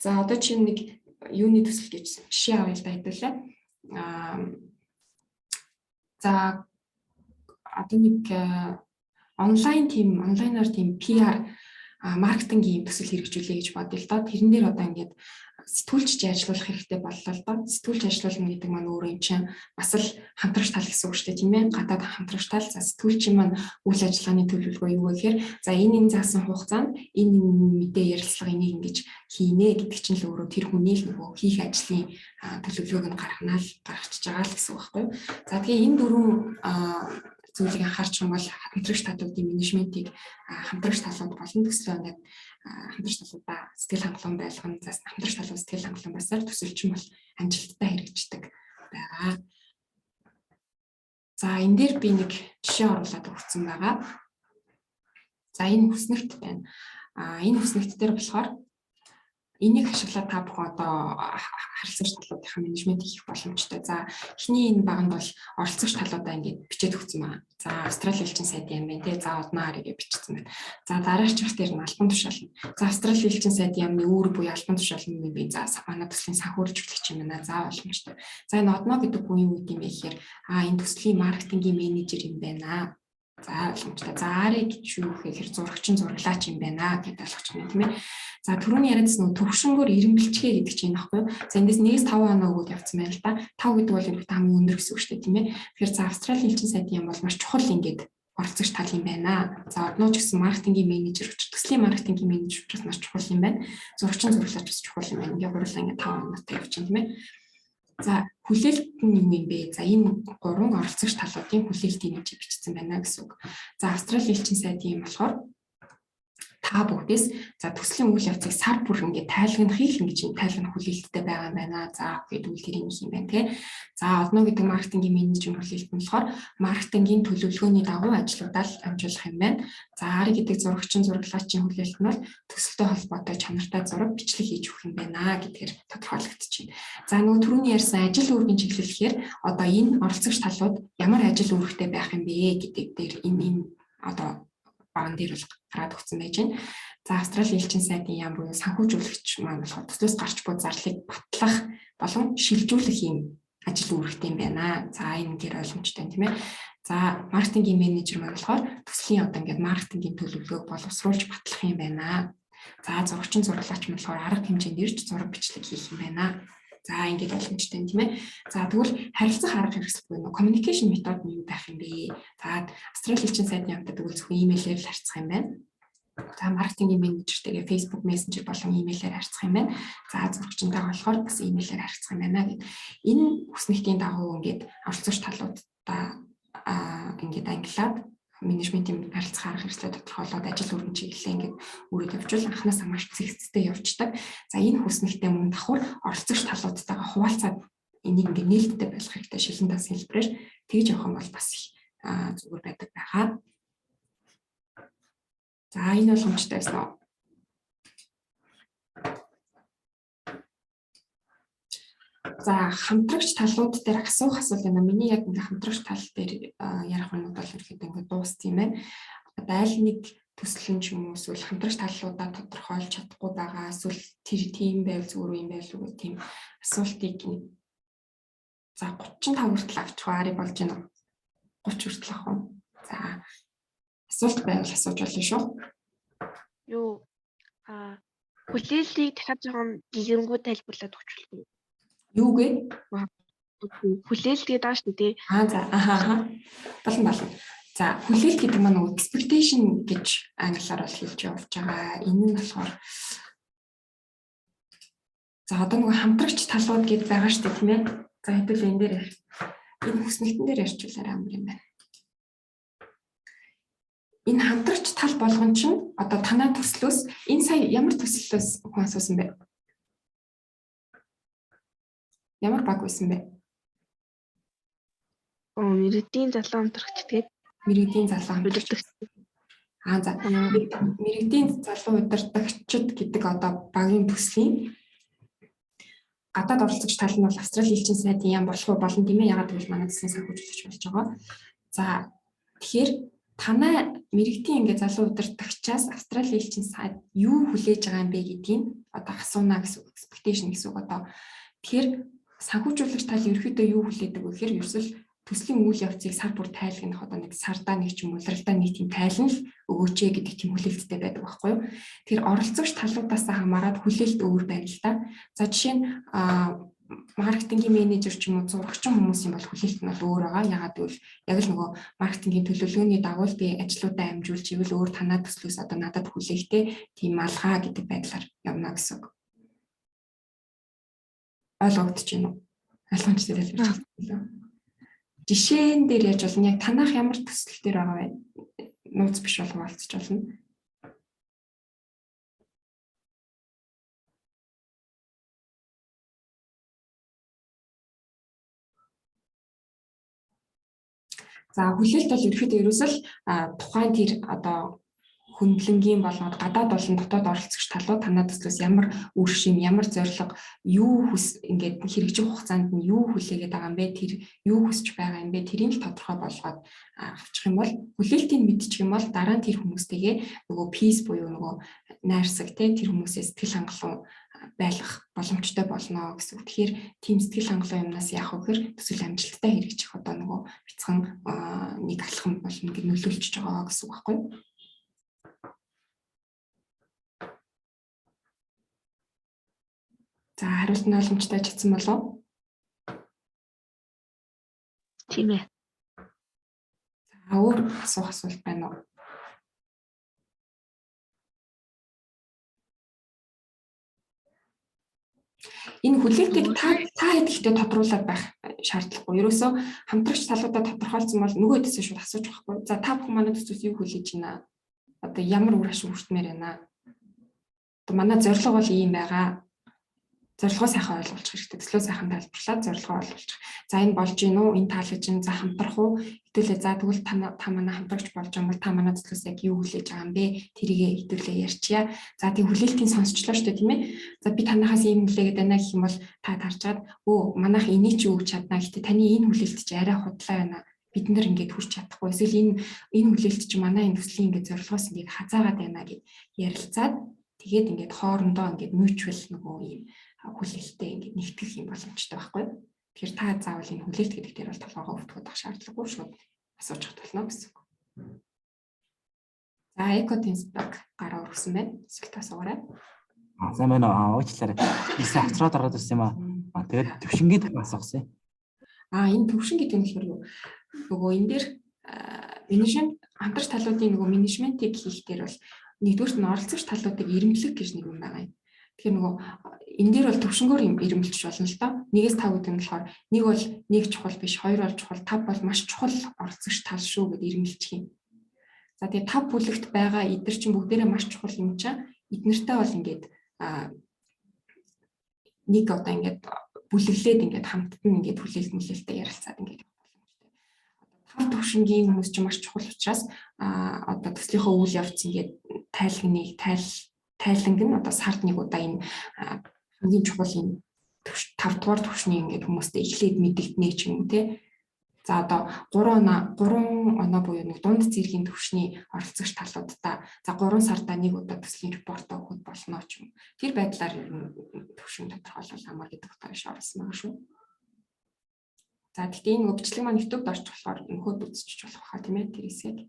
За, одоо чинь нэг юуны төсөл гэж жишээ авъя л да хэдүүлээ. За, одоо нэг онлайн тийм онлайнаар тийм PR маркетингийн төсөл хэрэгжүүлэе гэж бодъё л доо. Тэрэн дээр одоо ингээд сэтгүүлчж ажиллуулах хэрэгтэй боллоо л доо. Сэтгүүлч ажиллуулна гэдэг маань өөрөө эн чинь бас л хамтрагч тал гэсэн үг шүү дээ, тийм ээ. Гадаад хамтрагч тал. За, сэтгүүлчийн маань үйл ажиллагааны төлөвлөгөө юу вэ гэхээр за энэ энэ заасан хугацаанд энэ мэдээ ярилцлага энийг ингэж хийнэ гэдэг чинь л өөрөө тэр хүний л нөгөө хийх ажлын төлөвлөгөөг нь гаргана л гаргачихж байгаа л гэсэн үг байхгүй юу. За, тэгээ энэ дөрвөн зүйлийг анхаарч юм бол хамтрагч талуудын менежментийг хамтрагч талууд болон төслөө ингээд хамтрагч талуудаа сэтгэл хангалуун байлгана. За, хамтрагч талууд сэтгэл хангалуун байсаар төсөлчин бол амжилттай хэрэгждэг байгаа. За, энэ дээр би нэг жишээ оруулаад өгсөн байгаа. За, энэ хүснэгт байна. Энэ хүснэгт дээр болохоор энийг ашиглаад та бүхэн одоо харилцагч талуудынхаа менежмент хийх боломжтой. За, эхний энэ баганд бол оролцогч талуудаа ингээд бичээд өгсөн байна. За, Австрали элчин сайд юм байна те. За, Одноо харыг бичсэн байна. За, дараачих дээр нь албан тушаал нь. За, Австрали элчин сайд яамны үүрэг буюу албан тушаал нь юм бэ? За, манай төслийн санхүүжүүлэгч юм байна. За, боломжтой. За, энэ Одноо гэдэг хүн юу гэдэг юм бэ гэхээр энэ төслийн маркетингийн менежер юм байна. За, ойлгомжтой. За, Ариг гэж юу гэхээр зурагчин, зураглаач юм байна гэдээ ойлгож байна, тийм ээ. За, түрүүний яриадсан нөгөө төвшөнгөөр эрэмбэлчгээ гэдэг чинь энэ байхгүй юу? За, эндээс 1-5 оноо өгөөд явцсан байна л да. 5 гэдэг бол ерөнхийдөө хамгийн өндөр гэсэн үг шүү дээ, тийм ээ. Тэгэхээр за Австралийн элчин сайдын юм бол маш чухал ингээд оролцогч тал юм байна. За, Одноо ч гэсэн маркетингийн менежер, төслийн маркетингийн менежер учраас маш чухал юм байна. Зурагчин, зураглаач бас чухал юм байна. Ингээ гурлаа ингээ 5 оноотой явчихна, тийм ээ. За, хүлээлт нь юу юм бэ? За, энэ гурван оролцогч талуудын хүлээлтийг нэг бичсэн байна гэсэн үг. За, Австрали элчин сайдын юм болохоор та бүгдээс за төслийн үйл явцыг сар бүр ингээд тайлгнахыг л ингэж юм тайлгнах хүлээлттэй байгаа юм байна. За, гэдэг үйл тэрийг юм байна те. За, Одноо гэдэг маркетингийн менежерийн хүлээлт нь болохоор маркетингийн төлөвлөгөөний дагуу ажлуудаа л амжуулах юм байна. За, Ари гэдэг зурагчин, зураглаачийн хүлээлт нь бол төсөлтэй холбоотой чанартай зураг, бичлэг хийж өгөх юм байна гэдгээр тодорхойлогдож байна. За, нөгөө түрүүний ярьсан ажил үүргийн чиглэл гэхээр одоо энэ оролцогч талууд ямар ажил үүрэгтэй байх юм бэ гэдэг дээр энэ одоо баган дээр бол гараад өгсөн байж байна. За, Австралийн элчин сайдын яам буюу санхүүжүүлэгч маань болохоор төслөөс гарч буй зарлыг батлах болон шилжүүлэх юм ажил үүрэгтэй юм байна. За, энэ ингээд ойлгомжтой, тийм ээ. За, маркетингийн менежер маань болохоор төслийн одоо ингээд маркетингийн төлөвлөгөөг боловсруулж батлах юм байна. За, зурагчин зураглаач маань болохоор арга хэмжээнд ирж зураг бичлэг хийх юм байна. За, ингээд боломжтой, тийм ээ. За, тэгвэл харилцах арга хэрэгсэл буюу communication method нь юу байх юм бэ? За, Австралийн элчин сайдны яамтай тэгвэл зөвхөн имэйлээр л харьцах юм байна. За, маркетингийн менежертэйгээ Facebook Messenger болон имэйлээр харьцах юм байна. За, зурагчинтайгаа болохоор бас имэйлээр харьцах юм байна гэд. Энэ хүснэгтийн дагуу ингээд оролцогч талуудаа ингээд ангилаад менежментийн харилцах арга хэрэгслээ тодорхойлоод ажил өргөн чиглэлээ ингээд үүрээд явуучвал анхнаасаа маш зэгцтэй явждаг. За, энэ хүснэгтээ мөн давхар оролцогч талуудтайгаа хуваалцаад энийг ингээд нээлттэй байх хэрэгтэй, шилэн дас хэлбэрээр тэгж явах юм бол бас их зүгээр байдаг байгаа. За, энэ боломжтой байсан уу? За, хамтрагч талууд дээр асуух асуулт байна. Миний яг ингээ хамтрагч тал дээр ярих юмуд бол ерөөхдөө ингээ дууссан юм байна. Одоо аль нэг төсөл нь ч юм уу эсвэл хамтрагч талуудаа тодорхойлж чадахгүй байгаа, эсвэл тэр тийм байвал зүгээр юм байл уу гэх тийм асуултыг нэг, за, 35 хүртэл авчих арай болж байна уу? 30 хүртэл авах уу? За, асуулт байвал асууж болно шүү.
Юу хүлээлтийг дахиад жоохон дэлгэрэнгүй тайлбарлаад өгч болох уу?
Юу гэ?
Хүлээлт гэдэг байгаа шүү дээ.
Аа, за, аха. Болно, болно. За, хүлээлт гэдэг маань нөгөө expectation гэж англиар бол хэлж явж байгаа. Энэ нь болохоор, за, одоо нөгөө хамтрагч талууд гэд байгаа шүү дээ, тийм ээ. За, хэдүүл энэ дээр энэ хүснэгтэн дээр ярьчулаарай, амар юм байна. Энэ хамтрагч тал болгон чинь одоо танаа төслөөс, энэ сая ямар төслөөс хүн асуусан бэ? Ямар баг байсан бэ?
Мэргэдийн залуу хамтрагч тэгээд
Мэргэдийн залуу хамтрагч.
Удирдагч.
Аа, за, мэргэдийн залуу удирдагчид гэдэг одоо багийн төслийн гадаад оролцогч тал нь бол Австралийн элчин сайдын яам болох уу, болно, тийм ээ. Ягаад гэвэл манай төслийн санхүүжүүлэгч болж байгаа. За, тэгэхээр танай мэргэдийн ингээ залуу удирдагчаас Австралийн элчин сайд юу хүлээж байгаа юм бэ гэдгийг одоо асууна гэсэн үг, expectation гэсэн үг одоо. Тэгэхээр санхүүжүүлэгч тал ерөөхдөө юу хүлээдэг вэ гэхээр ерөөсөл төслийн үйл явцыг сар бүр тайлгнах, одоо нэг сардаа нэг ч юм уу, улиралдаа нэг тийм тайлан л өгөөч ээ гэдэг тийм хүлээлттэй байдаг байхгүй юу. Тэр оролцогч талуудаас хамаарат хүлээлт өөр байна л да. За, жишээ нь маркетингийн менежер ч юм уу, зурагчин хүмүүсийн бол хүлээлт нь бол өөр байгаа. Ягаад гэвэл яг л нөгөө маркетингийн төлөвлөгөөний дагуу л би ажлуудаа амжуулж ивэл өөр танаа төслөөс одоо надад хүлээхтэй тийм малгай гэдэг байдлаар явна гэсэн үг. Ойлгогдож байна уу? Ойлгомжтой тайлбарч байна. Жишээн дээр яаж болно? Яг танах ямар төсөл дээр байгаа вэ? Нууц биш бол хуваалцаж болно. За, хүлээлт бол ерөөхдөө ерөөсөө л тухайн тэр одоо хөндлөнгийн болоод гадаад болон дотоод оролцогч талууд танаа төслөөс ямар үр шим, ямар зорилго, юу хүс, ингээд хэрэгжих хугацаанд нь юу хүлээгээд байгаа юм бэ? Тэр юу хүсэж байгаа юм бэ? Тэрийг л тодорхой болгоод авчих юм бол, хүлээлтийг мэдчих юм бол дараа нь тэр хүмүүстэйгээ нөгөө peace буюу нөгөө найрсаг, те, тэр хүмүүсээ сэтгэл хангалуун байлгах боломжтой болно гэсэн үг. Тэгэхээр тийм сэтгэл хангалуун юмнаас яах вэ гэхээр төсөл амжилттай хэрэгжих одоо нөгөө бяцхан нэг алхам болно гэж нөлөөлчихөж байгаа гэсэн үг байхгүй юу? За, хариулт нь ойлгомжтой чадсан болов уу?
Тийм ээ.
За, өөр асуух асуулт байна уу? Энэ хүлээлтийг та хэд ихтэй тодруулаад байх шаардлагагүй. Ерөөсөө хамтрагч талуудаа тодорхойлсон бол нөгөө хэдээсээ шууд асууж байхгүй. За, та бүхэн манай төслөөс юу хүлээж байна? Одоо ямар үр ашиг хүртмээр байна? Одоо манай зорилго бол ийм байгаа, зорилгоо сайхан ойлгуулчих хэрэгтэй. Төслөө сайхан тайлбарлаад зорилгоо ойлгуулчих. За, энэ болж гин үү? Энэ таалаж гин. За, хамтрах уу? Хэдүүлээ, за, тэгвэл та манай хамтрагч болж байгаа бол та манай төслөөс яг юу хүлээж байгаа юм бэ? Тэрийг хэдүүлээ ярьчия. За, тэг хүлээлтийг сонсчлоо шүү дээ, тийм ээ. За, би танахаас ийм хүлээгээд байна гэх юм бол та таржгаад, өө, манайх энийг чи өгч чадна. Гэхдээ таны энэ хүлээлт чи арай худлаа байна. Бид нар ингээд хүрч чадахгүй. Эсвэл энэ хүлээлт чинь манай энэ төслийн ингээд зорилгоос ингээд хазаагаад байна гэд ярилцаад тэгээд ингээд хоорондоо ингээд mutual нөгөө ийм хүлээлттэй ингээд нэгтгэх юм боломжтой байхгүй. Тэгэхээр та заавал энэ хүлээлт гэдэг дээр бол толгоогоо өвтгөх шаардлагагүй, шууд асууж болно гэсэн үг. За, Экотинс баг гараа өргөсөн байна. Эсвэл та асуугаарай.
Сайн байна уу? Уучлаарай. Бисээ авцраад ороод ирсэн юм аа. Тэгээд төвшингийн тухай асуусан.
Энэ төвшин гэдэг нь болохоор юу? Нөгөө энэ дээр менежмент хамтрагч талуудын нөгөө менежментийг хийх дээр бол нэгдүгээрт нь оролцогч талуудыг эрэмблэх гэж нэг юм байгаа юм. Тэгэхээр нөгөө энэ дээр бол төвшнгөөр юм эрэмбэлж болно л доо. 1-5 гэдэг нь болохоор нэг бол нэг чухал биш, хоёр бол чухал, тав бол маш чухал оролцогч тал шүү гэд эрэмбэлчих юм. За, тэгээ тав бүлэгт байгаа эдгээр чинь бүгдээрээ маш чухал юм чинь эднэртэй бол ингээд нэг одоо ингээд бүлэглээд ингээд хамтд нь ингээд хүлээлт мүлээлттэй ярилцаад ингээд боломжтой. Тав төвшингийн хүмүүс чинь маш чухал учраас одоо төслийнхөө үйл явц ингээд тайлгныг тайланг нь одоо сард нэг удаа энэ хамгийн чухал энэ тав дугаар төвшний ингээд хүмүүстэй эхлээд мэдэгдэнэ ч юм уу те. За, одоо 3 оноо буюу нэг дунд зэргийн төвшний оролцогч талуудаа за 3 сардаа нэг удаа төслийн report оо өгөхөд болно ч юм. Тэр байдлаар ер нь төвшин тодорхойлол амар гэдэг утгаар иш оруулсан байгаа шүү. За, гэхдээ энэ бичлэг маань YouTube-д орчих болохоор нөхөд үзчих болох хаа, тийм ээ, тэр хэсгийг.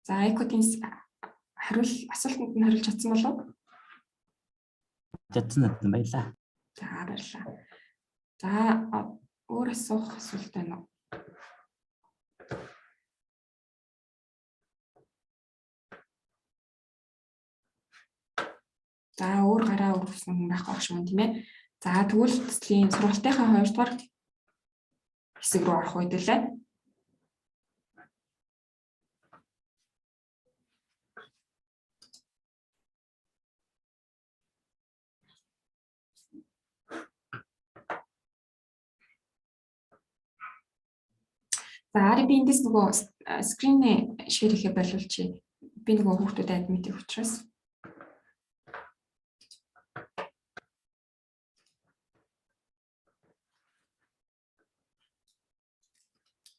За, Экотинс хариул асуултанд нь хариулж чадсан болов уу?
Чадсан, надад баярлаа.
За, баярлалаа. За, өөр асуух асуулт байна уу? За, өөр гараа өргөсөн хүн байхгүй байх шиг тийм ээ. За, тэгвэл төслийн сургалтынхаа 2 дугаар хэсэг рүү орох үед лээ. За, Ари, би эндээс нөгөө screen ээ share хийхэ боловч би нөгөө хүүхдүүдэд admit хийх учраас.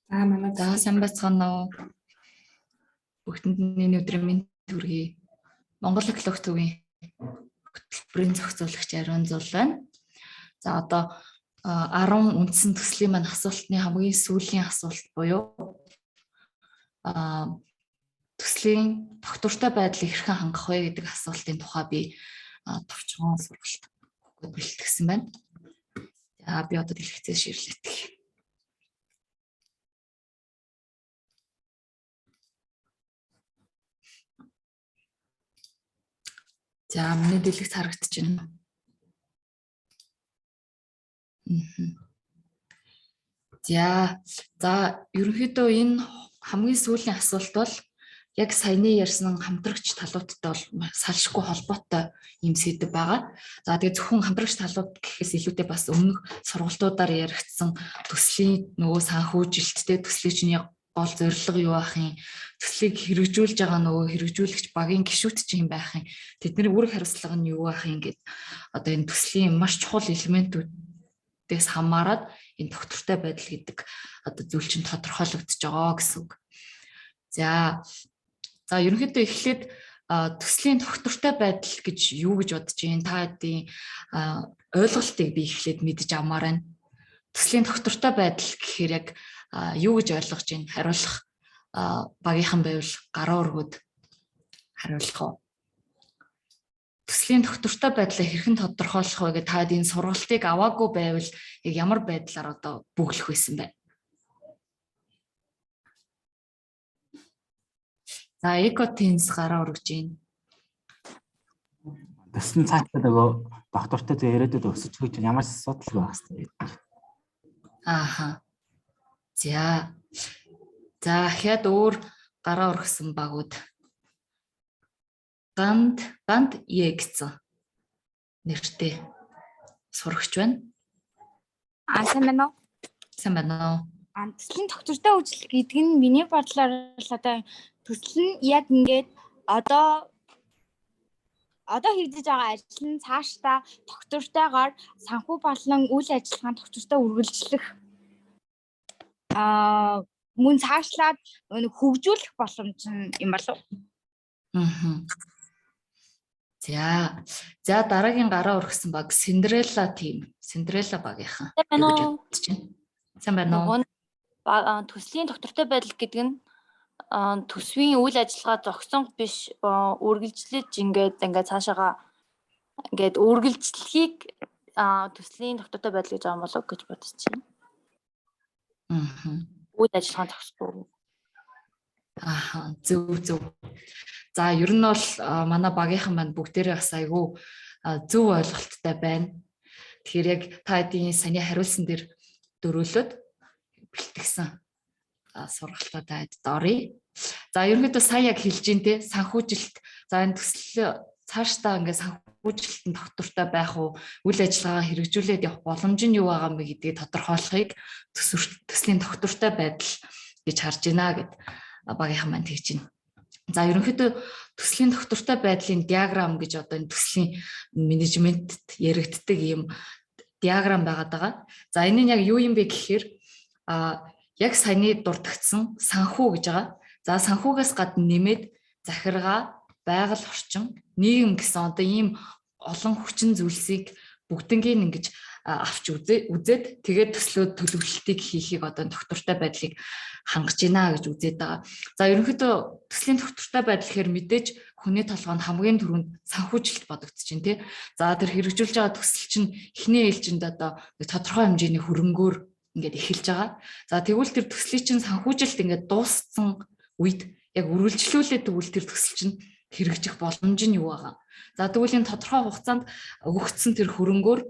За, манай
За, сайн байцгаана уу. Бүгдэнд нь энэ өдрийн мэнд төргий. Монгол экологи төвийн хөтөлбөрийн зохицуулагч Ариун Зул байна. За, одоо 10 үндсэн төслийн маань асуултны хамгийн сүүлийн асуулт буюу төслийн тогтвортой байдлыг хэрхэн хангах вэ гэдэг асуултын тухай би товчхон сургалт өгөхөд бэлтгэсэн байна. За, би одоо дэлгэцээ share лэтгэе. За, миний дэлгэц харагдаж байна. За, ерөнхийдөө энэ хамгийн сүүлийн асуулт бол яг саяны ярьсан хамтрагч талуудтай бол салшгүй холбоотой юм сэдэв байгаа. За, тэгээ зөвхөн хамтрагч талууд гэхээс илүүтэй бас өмнөх сургалтуудаар яригдсан төслийн нөгөө санхүүжилттэй, төслийн чиний гол зорилго юу байх юм, төслийг хэрэгжүүлж байгаа нөгөө хэрэгжүүлэгч багийн гишүүд чинь юм байх юм, тэдний үүрэг хариуцлага нь юу байх юм гэд одоо энэ төслийн маш чухал элементүүдээс хамаарат энэ тогтвортой байдал гэдэг одоо зүйл чинь тодорхойлогдож байгаа гэсэн үг. За, ерөнхийдөө эхлээд төслийн тогтвортой байдал гэж юу гэж бодож байна? Та хэдийн ойлголтыг би эхлээд мэдэж авмаар байна. Төслийн тогтвортой байдал гэхээр яг юу гэж ойлгож байна? Хариулах багийнхан байвал гараа өргөд хариулах уу? Төслийн тогтвортой байдлаа хэрхэн тодорхойлох вэ гэж та энэ сургалтыг аваагүй байвал яг ямар байдлаар одоо бөглөх байсан бэ? За, Экотинс гараа өргөж байна.
Төсөл нь цаашдаа нөгөө доктортой зөө ирээдүйд өсөж гэж ямар ч асуудалгүй байх хэрэгтэй гэж.
Ааха. За. За, ахиад өөр гараа өргөсөн багууд. Ганд Е гэсэн нэртэй сурагч байна.
А, сайн байна уу?
Сайн байна уу?
А, төслийн тогтвортой үйлчлэл гэдэг нь миний бодлоор л одоо төсөл нь яг ингээд одоо Одоо хийгдэж байгаа ажил нь цаашдаа тогтвортойгоор санхүү болон үйл ажиллагаанд тогтвортой үргэлжлэх мөн цаашлаад нэг хөгжүүлэх боломж нь юм болов.
За. За, дараагийн гараа өргөсөн баг Cinderella team. Cinderella багийнхан.
Сайн байна
Юу гэж
уу?
бодож байна? Сайн байна уу?
Нөгөө нь төслийн тогтвортой байдал гэдэг нь төсвийн үйл ажиллагаа зогсон биш, үргэлжлэж ингээд цаашаага ингээд үргэлжлэхийг төслийн тогтвортой байдал гэж байгаа юм болов уу гэж бодож байна. Үйл ажиллагаа зогсохгүй.
Ааха, зөв. За, ер нь бол манай багийнхан маань бүгдээрээ бас айгүй зөв ойлголттой байна. Тэгэхээр яг та хэдийн саяны хариулсан дээр дөрөөлөд бэлтгэсэн сургалтаа та хэдэд оръё. За, ерөнхийдөө сая яг хэлж гин те, санхүүжилт, за, энэ төсөл цаашдаа ингээд санхүүжилтэн тогтвортой байх уу, үйл ажиллагаагаа хэрэгжүүлээд явах боломж нь юу байгаа юм бэ гэдгийг тодорхойлохыг төслийн тогтвортой байдал гэж харж байна гэд багийнхан маань тэгж байна. За, ерөнхийдөө төслийн тогтвортой байдлын диаграм гэж одоо энэ төслийн менежментт яригддаг ийм диаграм байгаад байгаа. За, энэ нь яг юу юм бэ гэхээр яг саяны дурдгдсан санхүү гэж байгаа. За, санхүүгээс гадна нэмээд захиргаа, байгаль орчин, нийгэм гэсэн одоо ийм олон хүчин зүйлсийг бүгднгийг ингэж авч үзээд тэгээд төслөө төлөвлөлтийг хийхийг одоо тогтвортой байдлыг хангаж байна гэж үзээд байгаа. За, ерөнхийдөө төслийн тогтвортой байдал гэхээр мэдээж хүний толгойнд хамгийн түрүүнд санхүүжилт бодогдож байна тий. За, тэр хэрэгжүүлж байгаа төсөл чинь эхний ээлжинд одоо нэг тодорхой хэмжээний хөрөнгөөр ингээд эхэлж байгаа. За, тэгвэл тэр төслийн чинь санхүүжилт ингээд дууссан үед яг үргэлжлүүлээд тэгвэл тэр төсөл чинь хэрэгжих боломж нь юу байгаа? За, тэгвэл энэ тодорхой хугацаанд өгөгдсөн тэр хөрөнгөөр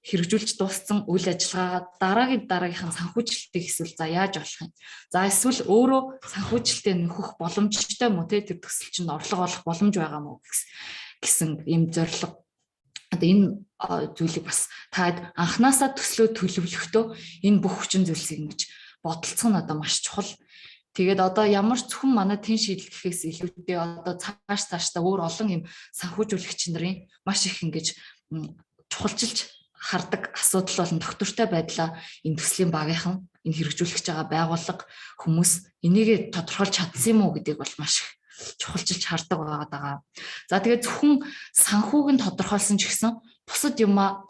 хэрэгжүүлж дууссан үйл ажиллагаагаа дараагийн дараагийнхан санхүүжилтийг эсвэл за яаж болох юм? За, эсвэл өөрөө санхүүжилтээ нөхөх боломжтой мó те, тэр төсөл чинь орлого олох боломж байгаа мó гэсэн ийм зорилго, одоо энэ зүйлийг бас та анханасаа төслөө төлөвлөхдөө энэ бүх хүчин зүйлсийг ингэж бодолцох нь одоо маш чухал. Тэгээд одоо ямар ч зөвхөн манай тэн шийдэл гэхээс илүүтэй одоо цааш цаашдаа өөр олон юм санхүүжүүлэгч нарын маш их ингэж чухалчилж хардаг асуудал болон тогтвортой байдлаа энэ төслийн багийнхан, энэ хэрэгжүүлэх гэж байгаа байгууллага, хүмүүс энийг тодорхойлж чадсан юм уу гэдгийг бол маш их чухалчилж хардаг байгаа даа. За, тэгээд зөвхөн санхүүг нь тодорхойлсон ч гэсэн бусад юмаа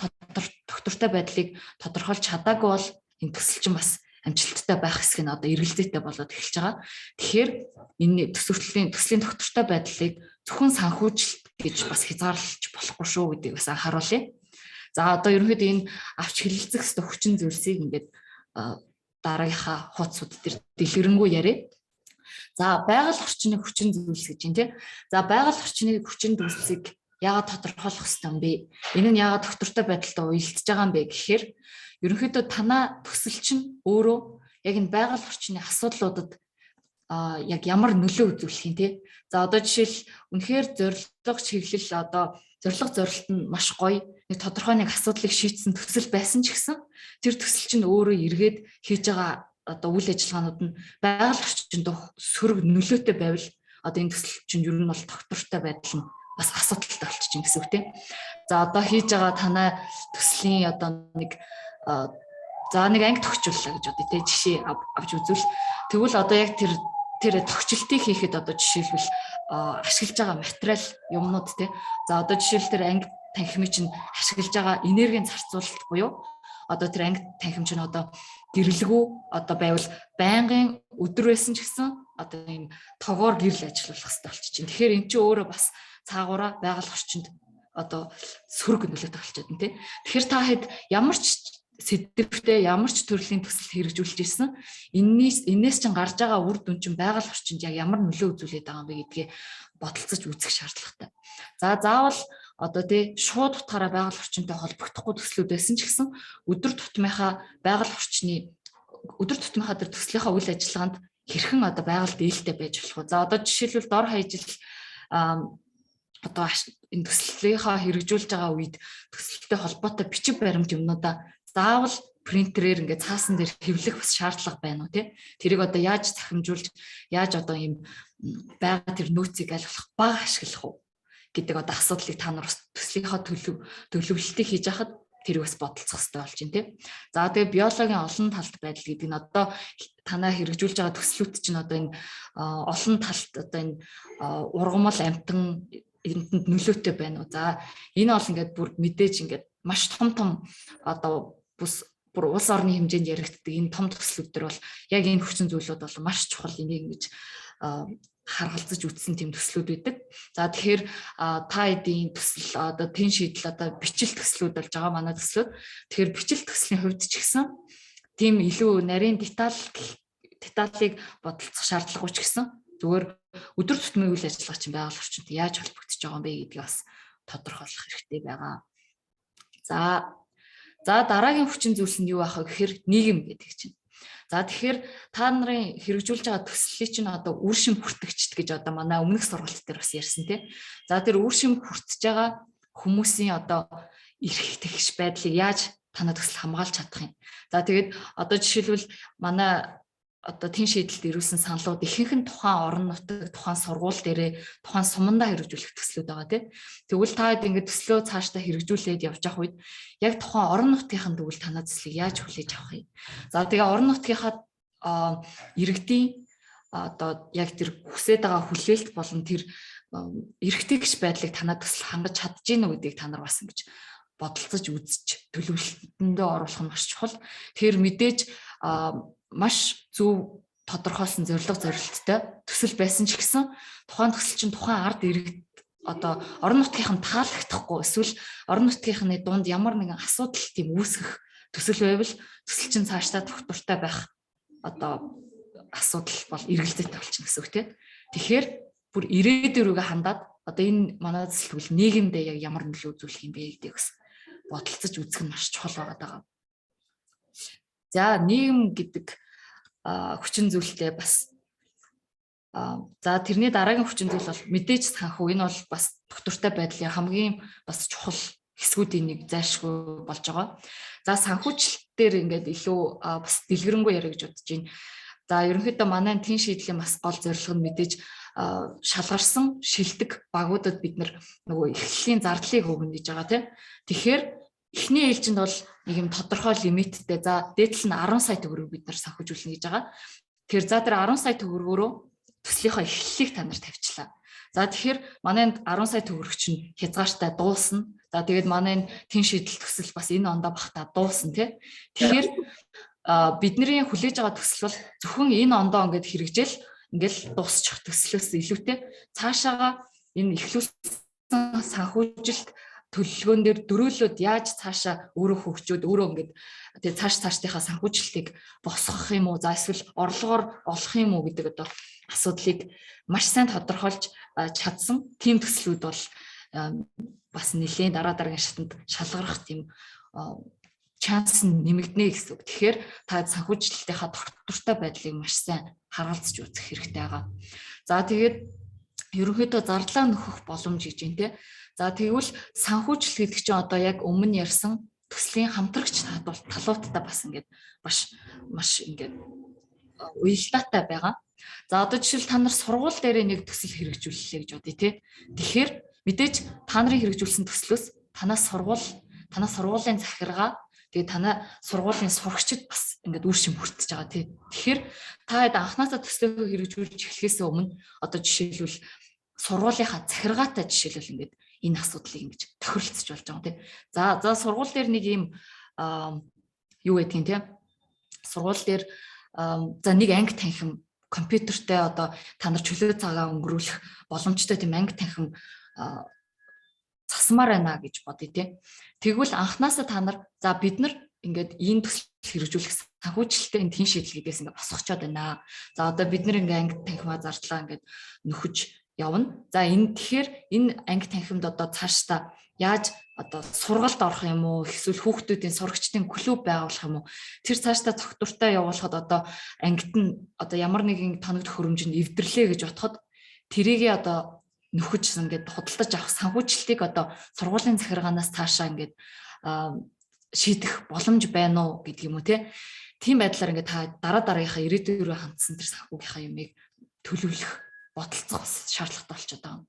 тогтвортой байдлыг тодорхойлж чадаагүй бол энэ төсөл чинь бас амжилттай байх хэсэг нь одоо эргэлзээтэй болоод эхэлж байгаа. Тэгэхээр энэ төслийн тогтвортой байдлыг зөвхөн санхүүжилт гэж бас хязгаарлаж болохгүй шүү гэдгийг бас анхааруулъя. За, одоо ерөнхийдөө энэ авч хэлэлцэх ёстой хүчин зүйлсийг ингээд дараагийнхаа хуудсууд дээр дэлгэрэнгүй яриа. За, байгаль орчны хүчин зүйлс гэж юм тий. За, байгаль орчны хүчин зүйлсийг яагаад тодорхойлох ёстой юм бэ? Энэ нь яагаад тогтвортой байдалтай уялдж байгаа юм бэ гэхээр ерөнхийдөө танаа төсөл чинь өөрөө яг энэ байгаль орчны асуудлуудад яг ямар нөлөө үзүүлэх юм те. За, одоо жишээл үнэхээр зорилго чиглэл, одоо зорилго зорилт нь маш гоё нэг тодорхой нэг асуудлыг шийдсэн төсөл байсан ч гэсэн тэр төсөл чинь өөрөө эргээд хийж байгаа одоо үйл ажиллагаанууд нь байгаль орчинд сөрөг нөлөөтэй байвал одоо энэ төсөл чинь ер нь бол тогтвортой байдал нь бас асуудалтай болчих юм гэсэн үг тийм. За, одоо хийж байгаа танай төслийн одоо нэг за нэг анги тохижууллаа гэж бодъё те, жишээ авч үзвэл тэгвэл одоо яг тэр тэр тохижилтыг хийхэд одоо жишээлбэл ашиглаж байгаа материал юмнууд те. За, одоо жишээл тэр анги танхимын чинь ашиглаж байгаа энергийн зарцуулалт буюу одоо тэр анги танхим чинь одоо гэрлэгүү одоо байвал байнгын өдөр байсан ч гэсэн одоо ийм тогоор гэрэл ажиллуулах хэрэгтэй болчих чинь. Тэгэхээр эн чинь өөрөө бас цаагаараа байгаль орчинд одоо сөрөг нөлөөтэй болчиход байна тий. Тэгэхээр та хэд ямар ч сэдэвтэй, ямар ч төрлийн төсөл хэрэгжүүлж ирсэн энээс чинь гарч байгаа үр дүн чинь байгаль орчинд яг ямар нөлөө үзүүлээд байгаа юм бэ гэдгээ бодолцож үзэх шаардлагатай. За, заавал одоо тий шууд утгаараа байгаль орчинтой холбогдохгүй төслүүд байсан ч гэсэн өдөр тутмынхаа байгаль орчны, өдөр тутмынхаа тэр төслийнхаа үйл ажиллагаанд хэрхэн одоо байгальд ээлтэй байж болох вэ? За, одоо жишээлбэл дор хаяжил одоо энэ төслийнхаа хэрэгжүүлж байгаа үед төсөлтэй холбоотой бичиг баримт юмнуудаа заавал принтерээр ингээд цаасан дээр хэвлэх бас шаардлага байна уу тий? Тэрийг одоо яаж цахимжуулж, яаж одоо ийм байгаа тэр нөөцийг аль болох бага ашиглах уу? гэдэг одоо асуудлыг та нар бас төслийнхаа төлөвлөлтийг хийж хахад тэрийг бас бодолцох хэрэгтэй болж байна, тийм. За, тэгээ биологийн олон талт байдал гэдэг нь одоо танаа хэрэгжүүлж байгаа төслүүд чинь одоо энэ олон талт одоо энэ ургамал, амьтан эрдэнэт нөлөөтэй байна уу? За, энэ бол ингээд бүр мэдээж ингээд маш том том одоо бүс бүр улс орны хэмжээнд яригддаг энэ том төслүүд төр бол яг энэ хүчин зүйлүүд бол маш чухал, энийг ингэж харгалзаж үзсэн тийм төслүүд байдаг. За, тэгэхээр та эдийн төсөл одоо тэн шийдэл одоо бичил төслүүд болж байгаа манай төслүүд. Тэгэхээр бичил төслийн хувьд ч гэсэн тийм илүү нарийн деталийг бодолцох шаардлагагүй ч гэсэн зүгээр өдөр тутмын үйл ажиллагаа чинь байгаль орчинд яаж холбогдож байгаа юм бэ гэдгийг бас тодорхойлох хэрэгтэй байгаа. За, дараагийн хүчин зүйлс нь юу байх вэ гэхээр нийгэм гэдэг чинь. За, тэгэхээр та нарын хэрэгжүүлж байгаа төслийг чинь одоо үр шим хүртэгчд гэж одоо манай өмнөх сургалт дээр бас ярьсан, тий. За, тэр үр шим хүртэж байгаа хүмүүсийн одоо эрх тэгш байдлыг яаж танай төсөл хамгаалж чадах юм? За, тэгээд одоо жишээлбэл манай одоо тэн шийдэлд ирүүлсэн саналууд ихэнх нь тухайн орон нутаг, тухайн сургууль дээрээ, тухайн сумандаа хэрэгжүүлэх төслүүд байгаа, тий. Тэгвэл та хэд ингээд төслөө цаашдаа хэрэгжүүлээд явж явах үед яг тухайн орон нутгийнхан тэгвэл танай төслийг яаж хүлээж авах юм? За, тэгээ орон нутгийнхаа иргэдийн одоо яг тэр хүсээд байгаа хүлээлт болон тэр эрхтгч байдлыг танай төсөл хангаж чадж гин үү гэдгийг та нар бас ингэж бодолцож үзэж төлөвлөлтөндөө оруулах нь маш чухал. Тэгэхээр мэдээж маш зөв тодорхойлсон зорилго зорилттой төсөл байсан ч гэсэн тухайн төсөл чинь тухайн ард иргэд одоо орон нутгийнх нь таалагдахгүй эсвэл орон нутгийнхны дунд ямар нэгэн асуудал тийм үүсгэх төсөл байвал төсөл чинь цаашдаа тогтвортой байх одоо асуудал бол эргэлзээтэй болчихно гэсэн үг, тийм. Тэгэхээр бүр ирээдүй рүүгээ хандаад одоо энэ манай төсөл тэгвэл нийгэмдээ яг ямар нөлөө үзүүлэх юм бэ гэдгийг бас бодолцож үзэх нь маш чухал байгаа даа. За, нийгэм гэдэг хүчин зүйлтэй бас за тэрний дараагийн хүчин зүйл бол мэдээж санхүү. Энэ бол бас доктортой байдлын хамгийн бас чухал хэсгүүдийн нэг зайлшгүй болж байгаа. За, санхүүжилт дээр ингээд илүү бас дэлгэрэнгүй яриа гэж бодож байна. За, ерөнхийдөө манай тэн шийдлийн бас гол зорилго нь мэдээж шалгарсан шилдэг багуудад бид нар нөгөө эхлэлийн зардлыг өгнө гэж байгаа, тийм. Тэгэхээр эхний ээлжинд бол нэг юм тодорхой лимиттэй, за, дээдл нь 10 сая төгрөг бид нар санхүүжүүлнэ гэж байгаа. Тэгэхээр за тэр 10 сая төгрөгөөрөө төслийнхөө эхлэлийг та нар тавьчлаа. За, тэгэхээр манай 10 сая төгрөг чинь хязгаартай дуусна. За, тэгээд манай тэн шийдэл төсөл бас энэ ондоо бахта дуусна, тий. Тэгэхээр бидний хүлээж байгаа төсөл бол зөвхөн энэ ондоо ингээд хэрэгжээл ингээл дуусчих төслөөс илүүтэй цаашаага энэ эхлүүлсэн санхүүжилт төлөвлөгөөн дээр дөрөөлөд яаж цаашаа өөрөө хөгжөөд, өөрөө ингээд тэгээ цаашдынхаа санхүүжилтийг босгох юм уу, за эсвэл орлогоор олох юм уу гэдэг одоо асуудлыг маш сайн тодорхойлж чадсан тийм төслүүд бол бас нэлээд дараа дараагийн шатанд шалгарах тийм шанс нь нэмэгдэнэ гэсэн үг. Тэгэхээр та санхүүжилтийнхаа тогтвортой байдлыг маш сайн харгалзаж үзэх хэрэгтэй байгаа. За, тэгээд ерөнхийдөө зардлаа нөхөх боломж гэж юм, те. За, тэгвэл санхүүжилт гэдэг чинь одоо яг өмнө ярьсан төслийн хамтрагч талуудтай бас ингээд маш маш ингээд уялдаатай байгаа. За, одоо жишээл та нар сургууль дээрээ нэг төсөл хэрэгжүүллээ гэж бодъё, те. Тэгэхээр мэдээж та нарын хэрэгжүүлсэн төслөөс танаа сургуулийн захиргаа, тэгээ танай сургуулийн сурагчид бас ингээд үр шим хүртэж байгаа, тий. Тэгэхээр та хэд анхнаасаа төслөө хэрэгжүүлж эхлэхээс өмнө одоо жишээлбэл сургуулийнхаа захиргаатай жишээлбэл ингээд энэ асуудлыг ингэж тохиролцож болж байгаа, тий. За, сургууль дээр нэг юм юу гэдгийг, тий. Сургууль дээр за нэг анги танхим компьютертэй одоо та нар чөлөө цагаа өнгөрүүлэх боломжтой тийм анги танхим засмаар байна гэж бодъё, тий. Тэгвэл анхнаасаа та нар за бид нар ингээд ийм төсөл хэрэгжүүлэх санхүүжилттэй энэ тэн шийдэл гэдгээс ингээд босгочоод байна. За, одоо бид нар ингээд анги танхимаа зардлаа ингээд нөхөж явна. За, энэ тэгэхээр энэ анги танхимд одоо цаашдаа яаж одоо сургалт орох юм уу, эсвэл хүүхдүүдийн сурагчдын клуб байгуулах юм уу, тэр цаашдаа тогтвортой явуулахад одоо ангид нь одоо ямар нэгэн тоног төхөөрөмж нь эвдэрлээ гэж бодоход тэрийгээ одоо нөхөж ингээд худалдаж авах санхүүжилтийг одоо сургуулийн захиргаанаас цаашаа ингээд шийдэх боломж байна уу гэдэг юм уу, те. Тийм байдлаар ингээд та дараа дараагийнхаа ирээдүйн рүү хандсан тэр санхүүгийнхаа юмыг төлөвлөх, бодолцох бас шаардлагатай болчиход байгаа юм.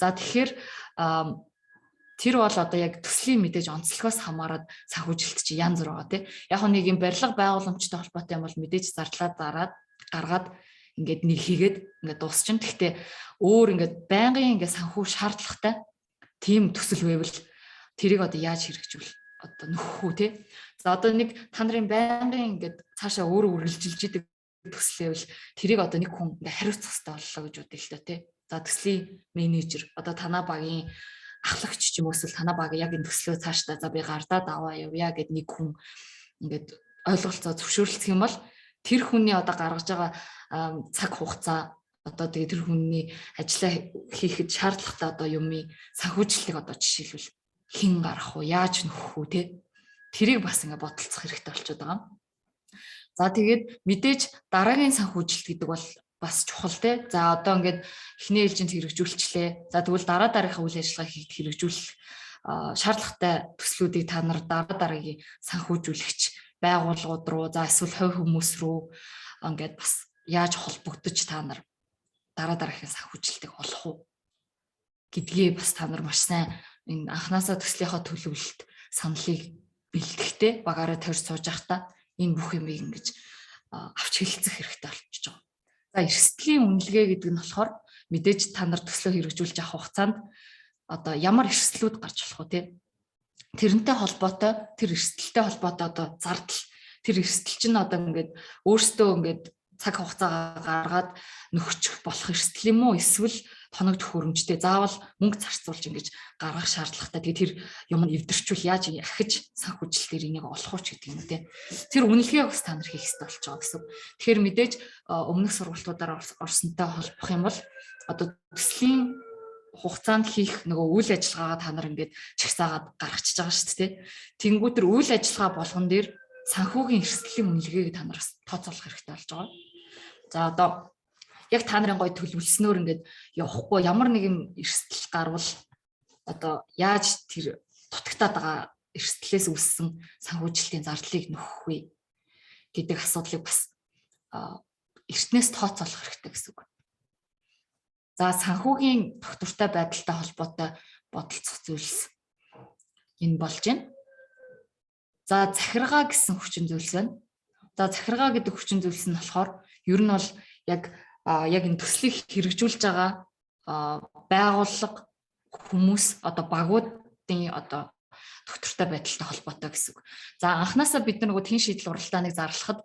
За, тэгэхээр тэр бол одоо яг төслийн мэдээж онцлогоос хамаарат санхүүжилт чи янз бүр байгаа, тий. Яг нэг юм барилга байгууламжтай холбоотой юм бол мэдээж зардлаа зараад гаргаад ингээд нэг хийгээд ингээд дуусчин. Гэхдээ өөр ингээд байнгын ингээд санхүү шаардлагатай тийм төсөл байвал тэрийг одоо яаж хэрэгжүүл, одоо нөхөх үү, те. За, одоо нэг та нарын байнгын ингээд цаашаа өөрөө үргэлжилж идэг төслөөл тэрийг одоо нэг хүн ингээд хариуцах хэрэгтэй боллоо гэж бодъё л доо, те. За, төслийн менежер, одоо танаа багийн ахлагч ч юм уу, эсвэл танаа баг яг энэ төслөө цаашдаа за би гардаад аваа явъя гэд нэг хүн ингээд ойлголцоо зөвшөөрлөх юм бол тэр хүний одоо гаргаж байгаа цаг хугацаа, одоо тэгээ тэр хүний ажлаа хийхэд шаардлагатай одоо юмыг, санхүүжилтийг одоо жишээлбэл хэн гаргах уу, яаж нөхөх үү, те, тэрийг бас ингээ бодолцох хэрэгтэй болчиход байгаа. За, тэгээд мэдээж дараагийн санхүүжилт гэдэг бол бас чухал, те. За, одоо ингээд эхний ээлжинд хэрэгжүүлчлээ. За, тэгвэл дараа дараагийнхаа үйл ажиллагаа хийхэд хэрэгжүүлэх шаардлагатай төслүүдийг та нар дараа дараагийн санхүүжүүлэгч байгууллагууд руу, за эсвэл хувь хүмүүс рүү ингээд бас яаж холбогдож та нар дараа дараагийн санхүүжилтийг олох уу гэдгээ бас та нар маш сайн энэ анханасаа төслийнхаа төлөвлөлт саналыг бэлтгэхдээ, багаараа тойрч сууж байхдаа энэ бүх юмыг ингэж авч хэлцэх хэрэгтэй болчихж байгаа. За, эрсдлийн үнэлгээ гэдэг нь болохоор мэдээж та нар төслөө хэрэгжүүлж авах хугацаанд одоо ямар эрсдлүүд гарч болох вэ, те? Тэрнтэй холбоотой, тэр эрсдэлтэй холбоотой одоо зардал, тэр эрсдэл чинь одоо ингээд өөртөө ингээд цаг хугацаагаа гаргаад нөхчих болох эрсдэл юм уу, эсвэл тоног төхөөрөмжтэй заавал мөнгө зарцуулж ингэж гаргах шаардлагатай, тэгээ тэр юм нь эвдэрчүүл яаж ахиж санхүүжилтээр энийг олох уу ч гэдэг юм уу, те. Тэр үнэлгээг бас та нар хийх хэрэгтэй болж байгаа гэсэн. Тэгэхээр мэдээж өмнөх сургалтуудаар орсонтой холбох юм бол одоо төслийн хугацаанд хийх нөгөө үйл ажиллагаагаа та нар ингээд чагсаагаад гаргачихж байгаа шүү дээ. Тэнгүү тэр үйл ажиллагаа болгон дээр санхүүгийн эрсдлийн үнэлгээг та нар бас тооцоолох хэрэгтэй болж байгаа. За, одоо яг та нарын гой төлөвлөснөөр ингээд явахгүй ямар нэгэн эрсдэл гарвал одоо яаж тэр дутагтаад байгаа эрсдлээс үүссэн санхүүжилтийн зардлыг нөхөх вэ гэдэг асуудлыг бас эртнээс тооцоолох хэрэгтэй гэсэн үг. За, санхүүгийн тогтвортой байдалтай холбоотой бодолцох зүйлс энэ болж байна. За, захиргаа гэсэн хүчин зүйлс байна. За, захиргаа гэдэг хүчин зүйлс нь болохоор ер нь бол яг энэ төслийг хэрэгжүүлж байгаа байгууллага, хүмүүс, одоо багуудын одоо тогтвортой байдалтай холбоотой гэсэн үг. За, анханасаа бид нар нөгөө тэн шийдэл уралдааныг зарлахад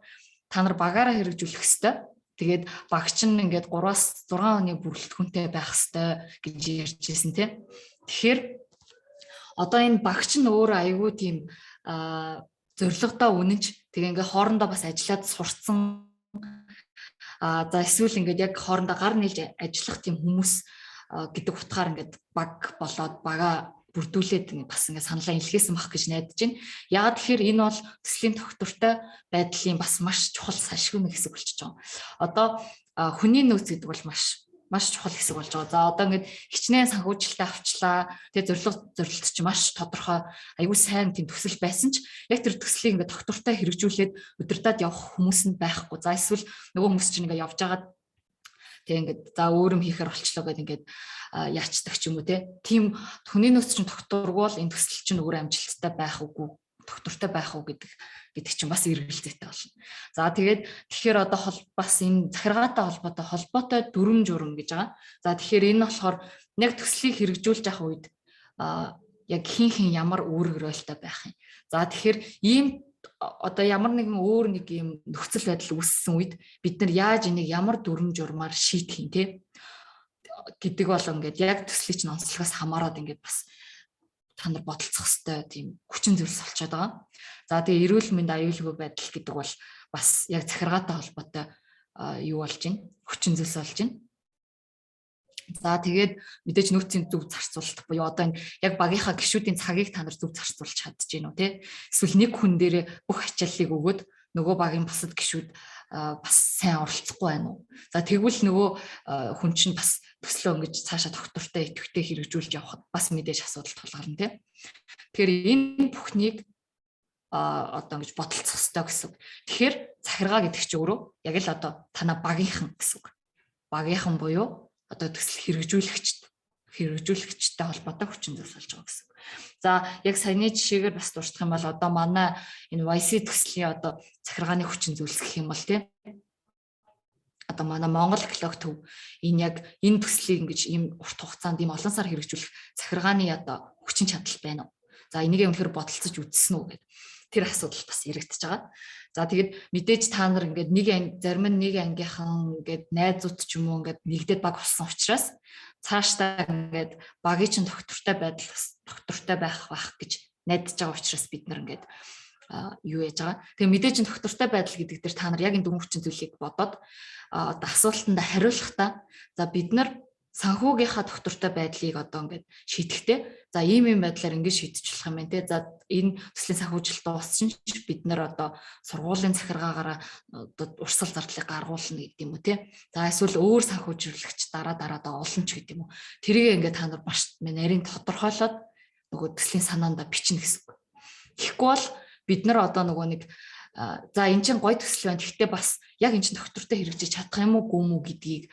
та нар багаараа хэрэгжүүлэх ёстой. Тэгээд багч нь ингээд 3-аас 6 оны бүрэлдэхүүнтэй байх ёстой гэж ярьж ирсэн, тийм. Тэгэхээр одоо энэ багч нь өөрөө айгүй тийм зорилгодоо үнэнч, тэгээ ингээд хоорондоо бас ажиллаад сурцсан, за эсвэл ингээд яг хоорондоо гар нийлж ажиллах тийм хүмүүс гэдэг утгаар ингээд баг болоод бага бүрдүүлээд бас ингээд саналаа илгээсэн байх гэж найдаж байна. Яагаад тэгэхээр энэ бол төслийн тогтвортой байдлын бас маш чухал салшгүй нэг хэсэг болчихж байгаа. Одоо хүний нөөц гэдэг бол маш маш чухал хэсэг болж байгаа. За, одоо ингээд хичнээн санхүүжилтээ авчлаа. Тэгээ зорилго зорилт чи маш тодорхой, аюул сайн тийм төсөл байсан ч яг тэр төслийг ингээд тогтвортой хэрэгжүүлээд удирдах явах хүмүүс нь байхгүй. За, эсвэл нөгөө хүмүүс чинь ингээд явж байгаад тэгээ ингээд за өөр юм хийхээр болчлоо гэдээ ингээд яачдаг ч юм уу, те. Тийм хүний нөөц чинь тогтворгүй бол энэ төсөл чинь өөр амжилттай байх үгүй, тогтвортой байх уу гэдэг чинь бас эргэлзээтэй болно. За, тэгээд тэгэхээр одоо бас энэ захиргаатай холбоотой дүрм журам гэж байгаа. За, тэгэхээр энэ болохоор яг төслийг хэрэгжүүлж явах үед яг хин хин ямар үүрэг ролтой байх юм. За, тэгэхээр ийм одоо ямар нэгэн өөр нэг юм нөхцөл байдал үүссэн үед бид нар яаж энийг ямар дүрм журмаар шийдэх юм, те, гэдэг бол ингээд яг төслийн чинь онцлогоос хамаарат ингээд бас та нар бодолцох хэвээр тийм хүчин зүйлс болчиход байгаа. За, тэгээ эрүүл мэнд, аюулгүй байдал гэдэг бол бас яг захиргаатай холбоотой юу болж байна? Хүчин зүйлс болж байна. За, тэгээд мэдээж нөөцийн зөв зарцуулалт буюу одоо энэ яг багийнхаа гишүүдийн цагийг та нар зөв зарцуулж чадж гин үү, те? Эсвэл нэг хүн дээрээ бүх ачааллыг өгөөд нөгөө багийн бусад гишүүд бас сайн оролцохгүй байна уу? За, тэгвэл нөгөө хүн чинь бас төслөө ингэж цаашаа тогтвортой, идэвхтэй хэрэгжүүлж явахад бас мэдээж асуудал тулгарна, тий. Тэгэхээр энэ бүхнийг одоо ингэж бодолцох ёстой гэсэн үг. Тэгэхээр захиргаа гэдэг чинь өөрөө яг л одоо танаа багийнхан гэсэн үг. Багийнхан буюу одоо төсөл хэрэгжүүлэгчд. Хэрэгжүүлэгчтэй холбоотой хүчин зүйлс болж байгаа гэсэн. За, яг саяны жишээгээр бас дурдах юм бол одоо манай энэ YC төслийн одоо захиргааны хүчин зүйлс гэх юм бол, тийм, одоо манай Монгол экологи төв энэ яг энэ төслийг ингэж ийм урт хугацаанд, ийм олон сар хэрэгжүүлэх захиргааны одоо хүчин чадал байна уу? За, энийг үнэхээр бодолцож үзсэн үү гэдэг тэр асуудал бас яригдчихэж байгаа. За, тэгээд мэдээж та нар ингээд нэг анги, зарим нь нэг ангийнхан ингээд найзууд ч юм уу ингээд нэгдээд баг болсон учраас цаашдаа ингээд багийн чинь тогтвортой байдал бас тогтвортой байх байх гэж найдаж байгаа учраас бид нар ингээд юу яаж байгаа. Тэгээ мэдээж нь тогтвортой байдал гэдэг дээр та нар яг энэ дөрвөн хүчин зүйлийг бодоод одоо асуултанд хариулахдаа, за, бид нар санхүүгийнхаа тогтвортой байдлыг одоо ингээд шийдэхдээ, за, ийм ийм байдлаар ингэж шийдэж болох юм байна те. За, энэ төслийн санхүүжилт дууссан ч бид нар одоо сургуулийн захиргаагаараа одоо урсгал зардлыг гаргуулна гэдэг юм уу те. За, эсвэл өөр санхүүжүүлэгч дараа дараа одоо олон ч гэдэг юм уу. Тэрийг ингээд та нар маш нарийн тодорхойлоод нөгөө төслийн санаандаа бичнэ гэсэн үг. Тэгэхгүй бол бид нар одоо нөгөө нэг, за, эн чинь гоё төсөл байна. Гэхдээ бас яг эн чинь тогтвортой хэрэгжиж чадах юм уу гүм үү гэдгийг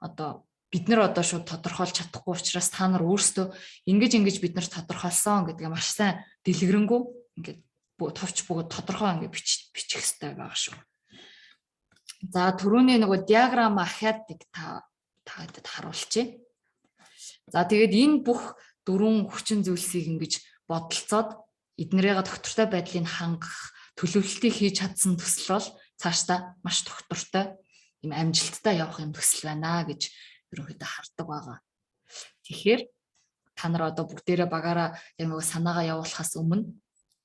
одоо бид нар одоо шууд тодорхойлж чадахгүй учраас та нар өөрсдөө ингэж ингэж бид нар тодорхойлсон гэдгээ маш сайн дэлгэрэнгүй ингээд товч бөгөөд тодорхой ингээд бичих хэрэгтэй байгаа шүү. За, түрүүний нөгөө диаграм ахиадыг та таадад харуулчихъя. За, тэгээд энэ бүх дөрвөн хүчин зүйлсийг ингэж бодолцоод эднэрийг тогтвортой байдлыг хангах төлөвлөлтийг хийж чадсан төсөл бол цаашдаа маш тогтвортой, юм амжилттай явах юм төсөл байна гэж ерөнхийдөө хардаг байгаа. Тэгэхээр та нар одоо бүгдээрээ багаараа яг нөгөө санаагаа явуулахаас өмнө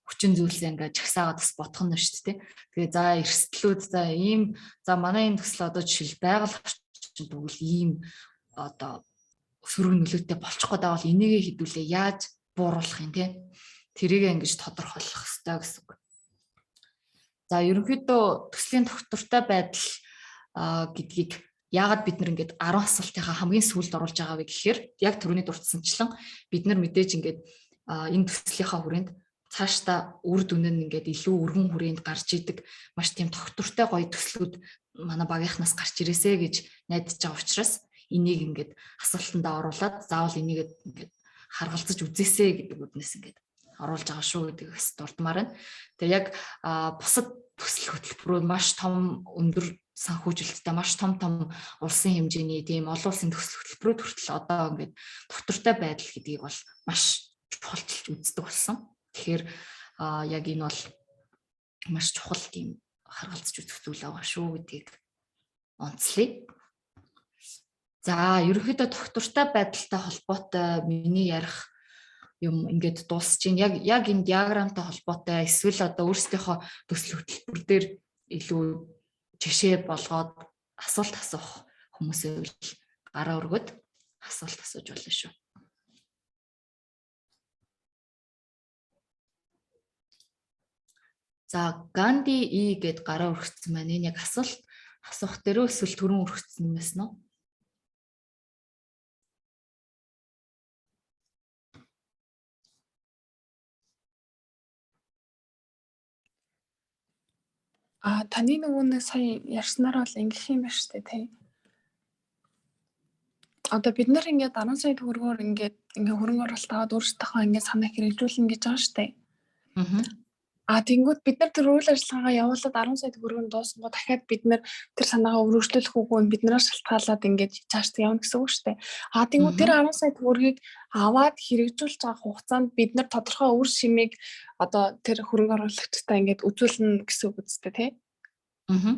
хүчин зүйлсээ ингээд жагсаагаад бас бодох нь шүү дээ. Тэгээ за, эрсдлүүд, за, ийм, за, манай энэ төсөл одоо жишээл байгаль орчин тэгвэл ийм одоо сөрөг нөлөөтэй болчих гээд байгаа бол энийгээ хэдүүлээ яаж бууруулах юм те. Тэрийг ингэж тодорхойлох хэрэгтэй гэсэн үг. За, ерөнхийдөө төслийн тогтвортой байдал гэдгийг яагаад бид нар ингээд 10 асуултынхаа хамгийн сүүлд оруулж байгаа вэ гэхээр яг түрүүний дурдсанчлан бид нар мэдээж ингээд энэ төслийнхаа хүрээнд цаашдаа үр дүн нь ингээд илүү өргөн хүрээнд гарч идэг маш тийм тогтвортой гоё төслүүд манай багийнхнаас гарч ирээсэ гэж найдаж байгаа учраас энийг ингээд асуултандаа оруулаад заавал энийг ингээд харгалзаж үзээсэ гэдэг үднэс ингээд оруулж байгаа шүү гэдэг бас дурдмаар байна. Тэгээ яг бусад төсөл хөтөлбөрүүд маш том өндөр санхүүжилттэй, маш том том улсын хэмжээний тийм олон улсын төсөл хөтөлбөрүүд хүртэл одоо ингээд тогтвортой байдал гэдгийг бол маш чухалчилж үздэг болсон. Тэгэхээр яг энэ бол маш чухал тийм харгалзаж үзэх зүйл байгаа шүү гэдгийг онцлъя. За, ерөнхийдөө тогтвортой байдалтай холбоотой миний ярих юм ингээд дуусч байна. Яг яг энэ диаграмтай холбоотой эсвэл одоо өөрсдийнхөө төсөл хөтөлбөр дээр илүү жишээ болгоод асуулт асуух хүмүүсээ үл гараа өргөд асуулт асууж болно шүү. За, Ганди И гэд гараа өргөцсөн байна. Энэ яг асуулт асуух дээрөө эсвэл түрүүн өргөцсөн юм байсан уу?
А таны нөгөө нэг сая ярьснаар бол ингэх юм байна шүү дээ, тий. Одоо бид нар ингээд 10 сая төгрөгөөр ингээд ингээ хөрөнгө оруулалт аваад өөрсдийнхөө ингээд санаа хэрэгжүүлнэ гэж байгаа шүү дээ. А тэнгүүд бид нар тэр үйл ажиллагаагаа явуулаад 10 сая төгрөг нь дуусангуу дахиад бид нар тэр санаагаа өргөжлүүлэх үгүй нь биднээс шалтгаалаад ингээд цаашдаа явна гэсэн үг шүү дээ. А тэнгүүд тэр 10 сая төгрөгийг аваад хэрэгжүүлж байгаа хугацаанд бид нар тодорхой үр шимийг одоо тэр хөрөнгө оруулагчтай ингээд үзүүлнэ гэсэн үг үстэй, тий?
Аа.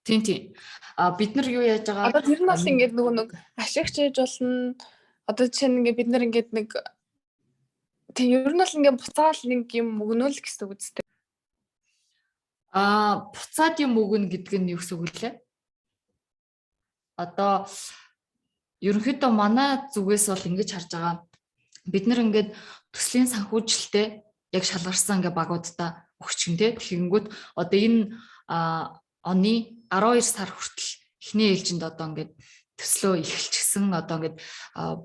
Тийм, тийм. А бид нар юу яаж байгаа?
Одоо тэр нь бол ингээд нөгөө нэг ашиг чийж болно. Одоо жишээ нь ингээд бид нар ингээд нэг, тийм, ер нь бол ингээд буцаал нэг юм өгнө л гэсэн үг үстэй.
Аа, буцаад юм өгнө гэдэг нь юу гэсэн үг лээ? Одоо ерөнхийдөө манай зүгээс бол ингэж харж байгаа. Бид нар ингээд төслийн санхүүжилтээ яг шалгарсан ингээ багуудаа өгчин те. Тэгэнгүүт одоо энэ оны 12 сар хүртэл эхний ээлжинд одоо ингээд төслөө эхэлчихсэн, одоо ингээд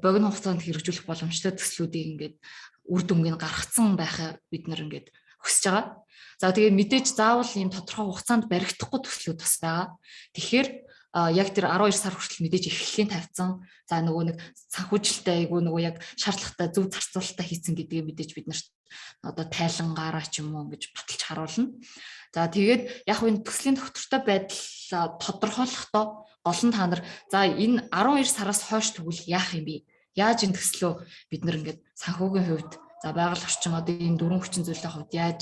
богино хугацаанд хэрэгжүүлэх боломжтой төслүүдийг ингээд үр дүнгийг гаргацсан байхаа бид нар ингээд хүсэж байгаа. За, тэгээд мэдээж заавал ийм тодорхой хугацаанд баригдахгүй төслүүд бас байгаа. Тэгэхээр яг тэр 12 сар хүртэл мэдээж эхлэлийн тавьсан. За нөгөө нэг санхүүжилттэй айгүй нөгөө яг шаардлагатай зөв зарцуулалтаа хийцэн гэдгээ мэдээж бид нарт одоо тайлангаараа ч юм уу ингэж баталж харуулна. За тэгээд яг энэ төслийн доктортой байдал тодорхойлохдоо гол нь та нар за энэ 12 сараас хойш тэгвэл яах юм бэ? Яаж энэ төслөө бид нар ингээд санхүүгийн хувьд за байгаль орчин одоо энэ дөрвөн хүчин зүйлийн хувьд яаж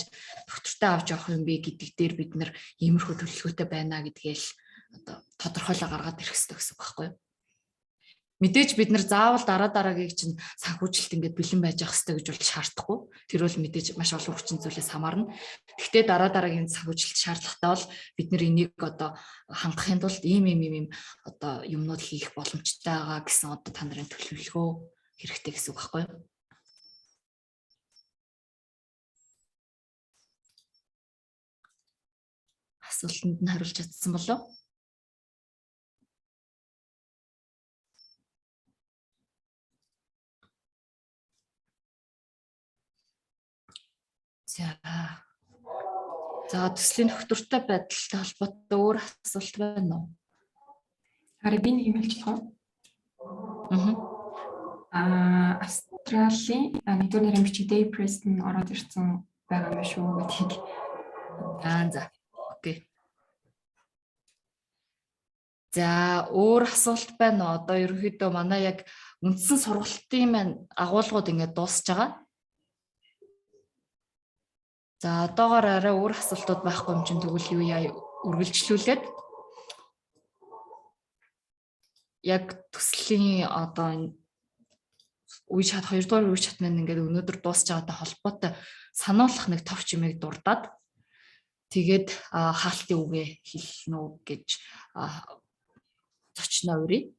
доктортой авч явах юм бэ гэдэг дээр бид нар иймэрхүү төлөвлөгөөтэй байна гэдгээл одоо тодорхойлоо гаргаад ирэх хэрэгтэй гэсэн үг байхгүй юу? Мэдээж бид нар заавал дараа дараагийг чинь санхүүжилт ингээд бэлэн байж явах хэрэгтэй гэж бол шаардахгүй. Тэр бол мэдээж маш олон хүчин зүйлээс хамаарна. Гэхдээ дараа дараагийн санхүүжилт шаардлагатай бол бид нар энийг одоо хангахын тулд ийм ийм ийм одоо юмнууд хийх боломжтой байгаа гэсэн одоо та нарын төлөвлөгөө хэрэгтэй гэсэн үг байхгүй юу? Асуултанд нь хариулж чадсан болов уу? За. За төслийн доктортой байдалтай холбоотой өөр асуулт байна уу?
Харин би нэг юм хэлж болох уу?
Аа.
Австралийн нэгдүгээр нэрийн бичиг Day Preston ороод ирсэн байгаа юм шүү гэдгийг.
Аа за. Окей. За өөр асуулт байна уу? Одоо ерөнхийдөө манай яг үндсэн сургалтын маань агуулгууд ингээд дуусж байгаа. За одоогоор арай өөр асуултууд байхгүй юм чинь тэгвэл юу яа үргэлжлүүлээд яг төслийн одоо энэ үе шат 2 дугаар үе шат маань ингээд өнөөдөр дуусч байгаатай холбоотой сануулах нэг товч юмыг дурдаад тэгээд хаалтын үгээ хэлнэ үү гэж зочноо урья.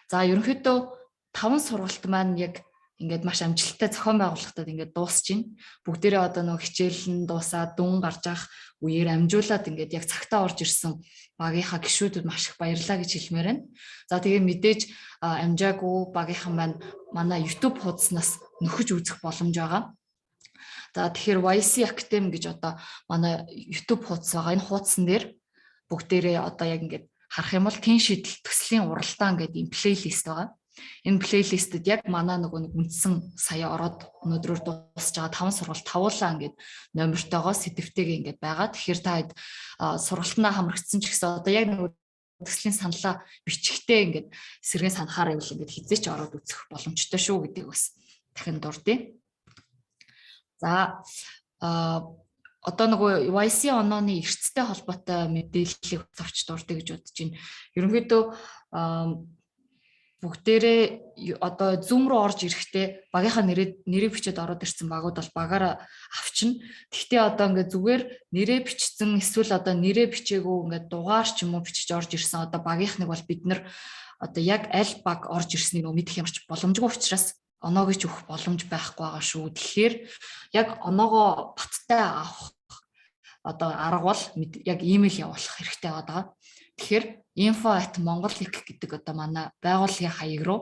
За ерөнхийдөө 5 сургалт маань яг ингээд маш амжилттай зохион байгуулалтад ингээд дуусч байна. Бүгдээрээ одоо нөгөө хичээл нь дуусаад дүн гарч авах үеэр амжуулаад ингээд яг цагтаа орж ирсэн багийнхаа гишүүдэд маш их баярлалаа гэж хэлмээр байна. За тэгээ мэдээж амжаагүй багийнхан маань манай YouTube хуудаснаас нөхөж үзэх боломж байгаа. За тэгэхээр YC Academy гэж одоо манай YouTube хуудас байгаа. Энэ хуудсан дээр бүгдээрээ одоо яг ингээд харах юм бол тэн шийдэл төслийн уралдаан гэдэг ийм плейлист байгаа. Энэ плейлистэд яг манай нөгөө нэг үндсэн сая ороод өнөөдрөөр дуусж байгаа 5 сургалт тавуулаа ингээд номертойгоо сэдвтэйгээ ингээд байгаа. Тэгэхээр та хэд сургалтнаа хамрагдсан ч гэсэн одоо яг нөгөө төслийн саналаа бичгтээ ингээд сэргэн санахаар байвал ингээд хизээч ороод үзэх боломжтой шүү гэдгийг бас дахин дурдъя. За одоо нөгөө YC онооны эрсдэлтэй холбоотой мэдээллийг зовч дурдъя гэж бодож байна. Ерөнхийдөө бүгдээрээ одоо Zoom руу орж ирэхдээ багийнхаа нэрээ бичээд ороод ирсэн багууд бол багаараа авчна. Тэгтээ одоо ингээд зүгээр нэрээ бичсэн эсвэл одоо нэрээ бичээгүй ингээд дугаар ч юм уу бичиж орж ирсэн одоо багийнхныг бол бид нар одоо яг аль баг орж ирснийг нөө мэдэх ямарч боломжгүй учраас оноог ч өгөх боломж байхгүй байгаа шүү. Тэгэхээр яг оноогоо баттай авах одоо арга бол яг имэйл явуулах хэрэгтэй байгаа. Тэгэхээр info@mongolic гэдэг одоо манай байгууллагын хаяг руу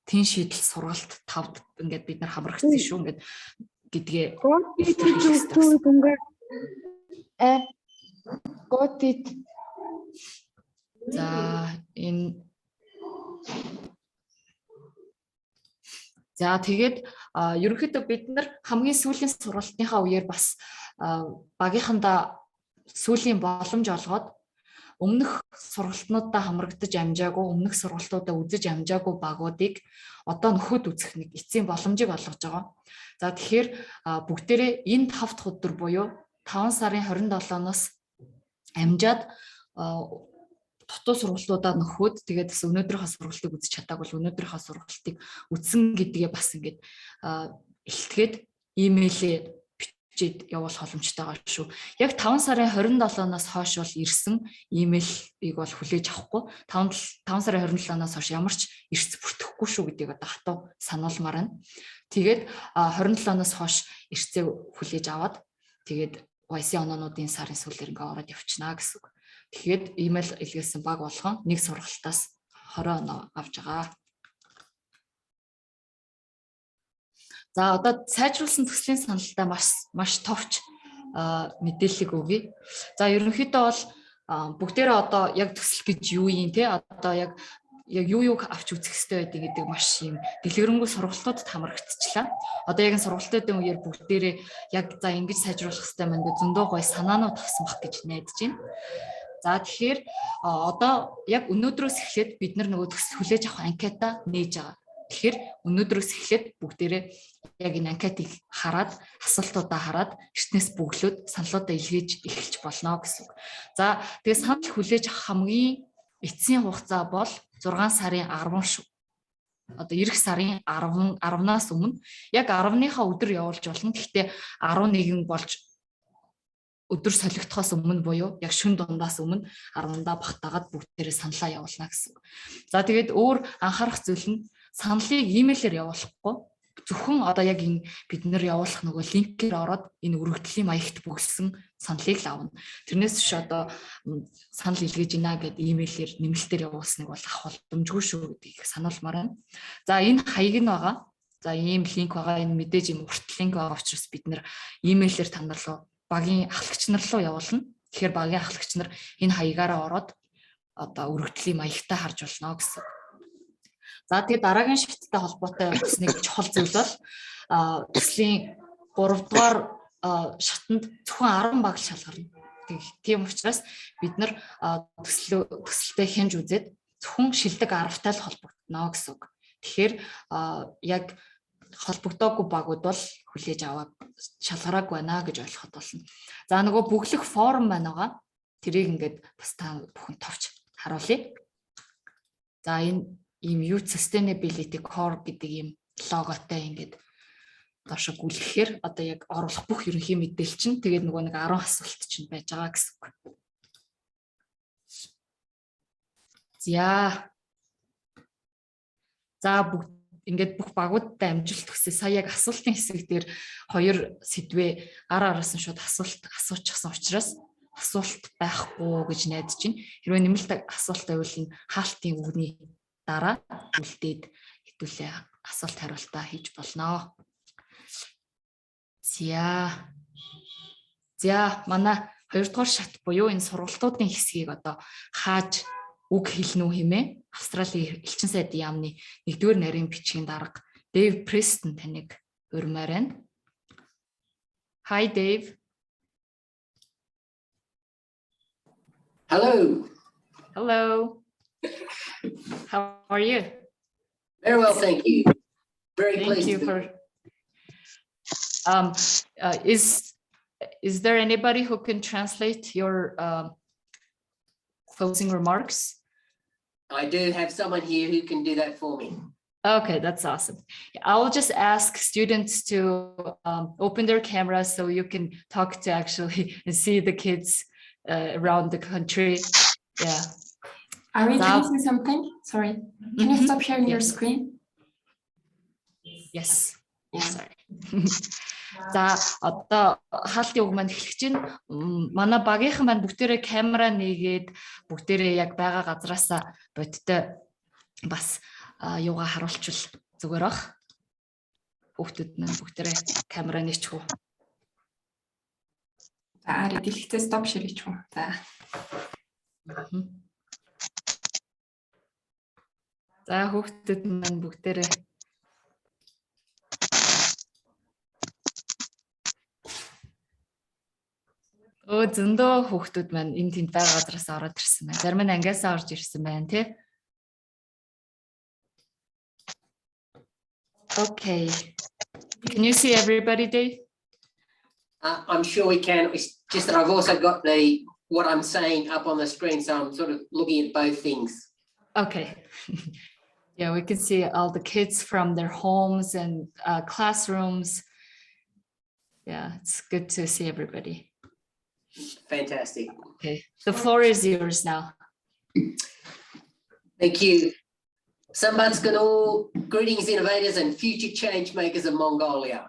тэн шийдэл сургалт тавд ингээд бид нар хамрагдсан шүү ингээд гэдгээ
Got it.
За энэ За тэгээд ерөнхийдөө бид нар хамгийн сүүлийн сургалтынхаа үеэр бас багийнхандаа сүүлийн боломж олгоод өмнөх сургалтнуудаа хамрагдаж амжаагүй, өмнөх сургалтуудаа үзэж амжаагүй багуудыг одоо нөхөд үзэх нэг эцсийн боломжийг олгож байгаа. За тэгэхээр бүгдээрээ энэ 5 дахь өдөр буюу 5 сарын 27-ноос амжаад дутуу сургалтуудаа нөхөөд тэгээд бас өнөөдрийнхөө сургалтыг үзэж чадаагүй бол өнөөдрийнхөө сургалтыг үзсэн гэдгээ бас ингээд илтгээд имэйлээ бичээд явуулах боломжтой байгаа шүү. Яг 5 сарын 27-наас хойш бол ирсэн имэйлийг бол хүлээж авахгүй. 5 сарын 27-наас хойш ямар ч эрс бүртгэхгүй шүү гэдгийг одоо хатуу сануулмаар байна. Тэгээд 27-наас хойш эрсээ хүлээж аваад тэгээд YC оноонуудын сарын сүүлээр ингээ ороод явчихнаа гэсэн үг. Тэгэхээр имэйл илгээсэн баг болгон нэг сургалтаас 20 оноо авч байгаа. За одоо сайжруулсан төслийн саналтай маш маш товч мэдээллийг өгье. За ерөнхийдөө бол Бүгдээрээ одоо яг төсөл гэж юу юм те, одоо яг юу юуг авч үзэх хэрэгтэй байдаг гэдэг маш юм дэлгэрэнгүй сургалтуудад хамрагдчихлаа. Одоо яг энэ сургалтуудын үеэр бүгдээрээ яг за ингэж сайжруулах хэрэгтэй маань гэж зөндөө гоё санаанууд авсан байх гэж найдаж байна. За, тэгэхээр одоо яг өнөөдрөөс эхлээд бид нар нөгөө төсөл хүлээж авах анкета нээж байгаа. Тэгэхээр өнөөдрөөс эхлээд бүгдээрээ яг энэ анкетыг хараад, асуултуудаа хараад, эртнээс бөглөөд саналуудаа илгээж эхэлж болно гэсэн үг. За, тэгээ санал хүлээж авах хамгийн эцсийн хугацаа бол 6 сарын 10 шүү. Одоо ирэх сарын 10 10-наас өмнө яг 10-ныхаа өдөр явуулж болно. Гэхдээ 11 болж өдөр солигдохоос өмнө буюу яг шөнө дундаас өмнө 10-даа багтаагаад бүгдээрээ саналаа явуулна гэсэн. За, тэгээд өөр анхаарах зүйл нь саналыг имэйлээр явуулахгүй, зөвхөн одоо яг энэ бид нар явуулах нөгөө линкээр ороод энэ өргөдлийн маягт бөглөсөн саналыг л авна. Тэрнээс биш одоо санал илгээж ийна гээд имэйлээр нэмэлтээр явуулсныг бол авах боломжгүй шүү гэдгийг сануулмаар байна. За, энэ хаяг нь байгаа. За, ийм линк байгаа. Энэ мэдээж ийм урт линк байгаа учраас бид нар имэйлээр та нар руу, багийн ахлагч нар руу явуулна. Тэгэхээр багийн ахлагч нар энэ хаягаараа ороод одоо өргөдлийн маягтай харж болно гэсэн. За, тэгээ дараагийн шаттай холбоотой бас нэг чухал зүйл бол төслийн 3 дугаар шатанд зөвхөн 10 баг л шалгарна. Тийм учраас бид нар төсөлтэй хянж үзээд зөвхөн шилдэг 10-тай л холбогдоно гэсэн үг. Тэгэхээр яг холбогдоогүй багууд бол хүлээж аваад шалгараагүй байна гэж ойлгоход болно. За, нөгөө бөглөх форм байна байгаа. Тэрийг ингээд бас та бүхэн товч харуулъя. За, энэ ийм Youth Sustainability Core гэдэг ийм логотой ингээд доошо гүйлгэхээр одоо яг оруулах бүх ерөнхий мэдээлэл чинь, тэгээд нөгөө нэг 10 асуулт чинь байж байгаа гэсэн үг. За. За, бүгд ингээд бүх багуудтай амжилт хүсье. Сая яг асуултын хэсэг дээр хоёр сэдвээ ар араас нь шууд асуулт асуучихсан учраас асуулт байхгүй гэж найдаж байна. Хэрвээ нэмэлт асуулт байвал энэ хаалтын үгний дараа үлдээд хэдүүлээ асуулт хариултаа хийж болно. За. За, манай хоёрдугаар шат буюу энэ сургалтуудын хэсгийг одоо хааж үг хэлнэ үү хэмээн Австралийн элчин сайдын яамны нэгдүгээр нарийн бичгийн дарга Дэйв Престон таныг урьмаар байна. Hi, Dave.
Hello.
Hello. How are you?
Very well, thank you. Very
Thank
pleased
you
to be
for is there anybody who can translate your closing remarks?
I do have someone here who can do that for me.
Okay, that's awesome. I'll just ask students to open their cameras so you can talk to actually and see the kids around the country. Yeah.
Ari, can you say something? Sorry. Can you stop sharing your screen?
Yes.
Yeah.
Sorry. За, одоо хаалтын үг маань эхлэх чинь. Манай багийнхан маань бүгдээрээ камера нээгээд, бүгдээрээ яг байгаа газраасаа бодтой бас юугаа харуулчвал зүгээр бах. Хүүхдүүд маань бүгдээрээ камера нээчих үү.
За, Ари, дэлгэцээ stop share хийчих үү. За.
За, хүүхдүүд маань бүгдээрээ. Өө, зөндөө хүүхдүүд маань энэ тэнд байгаа газараас ороод ирсэн байна. Зарим нь ангиасаа орж ирсэн байна, тий. Okay. Can you see everybody, Dave?
I'm sure we can. It's just that I've also got the what I'm saying up on the screen, so I'm sort of looking at both things.
Okay. Yeah, we can see all the kids from their homes and classrooms. Yeah, it's good to see everybody.
Fantastic.
Okay, the floor is yours now.
Thank you. Сайн байцгаана уу, greetings, innovators and future change makers of Mongolia.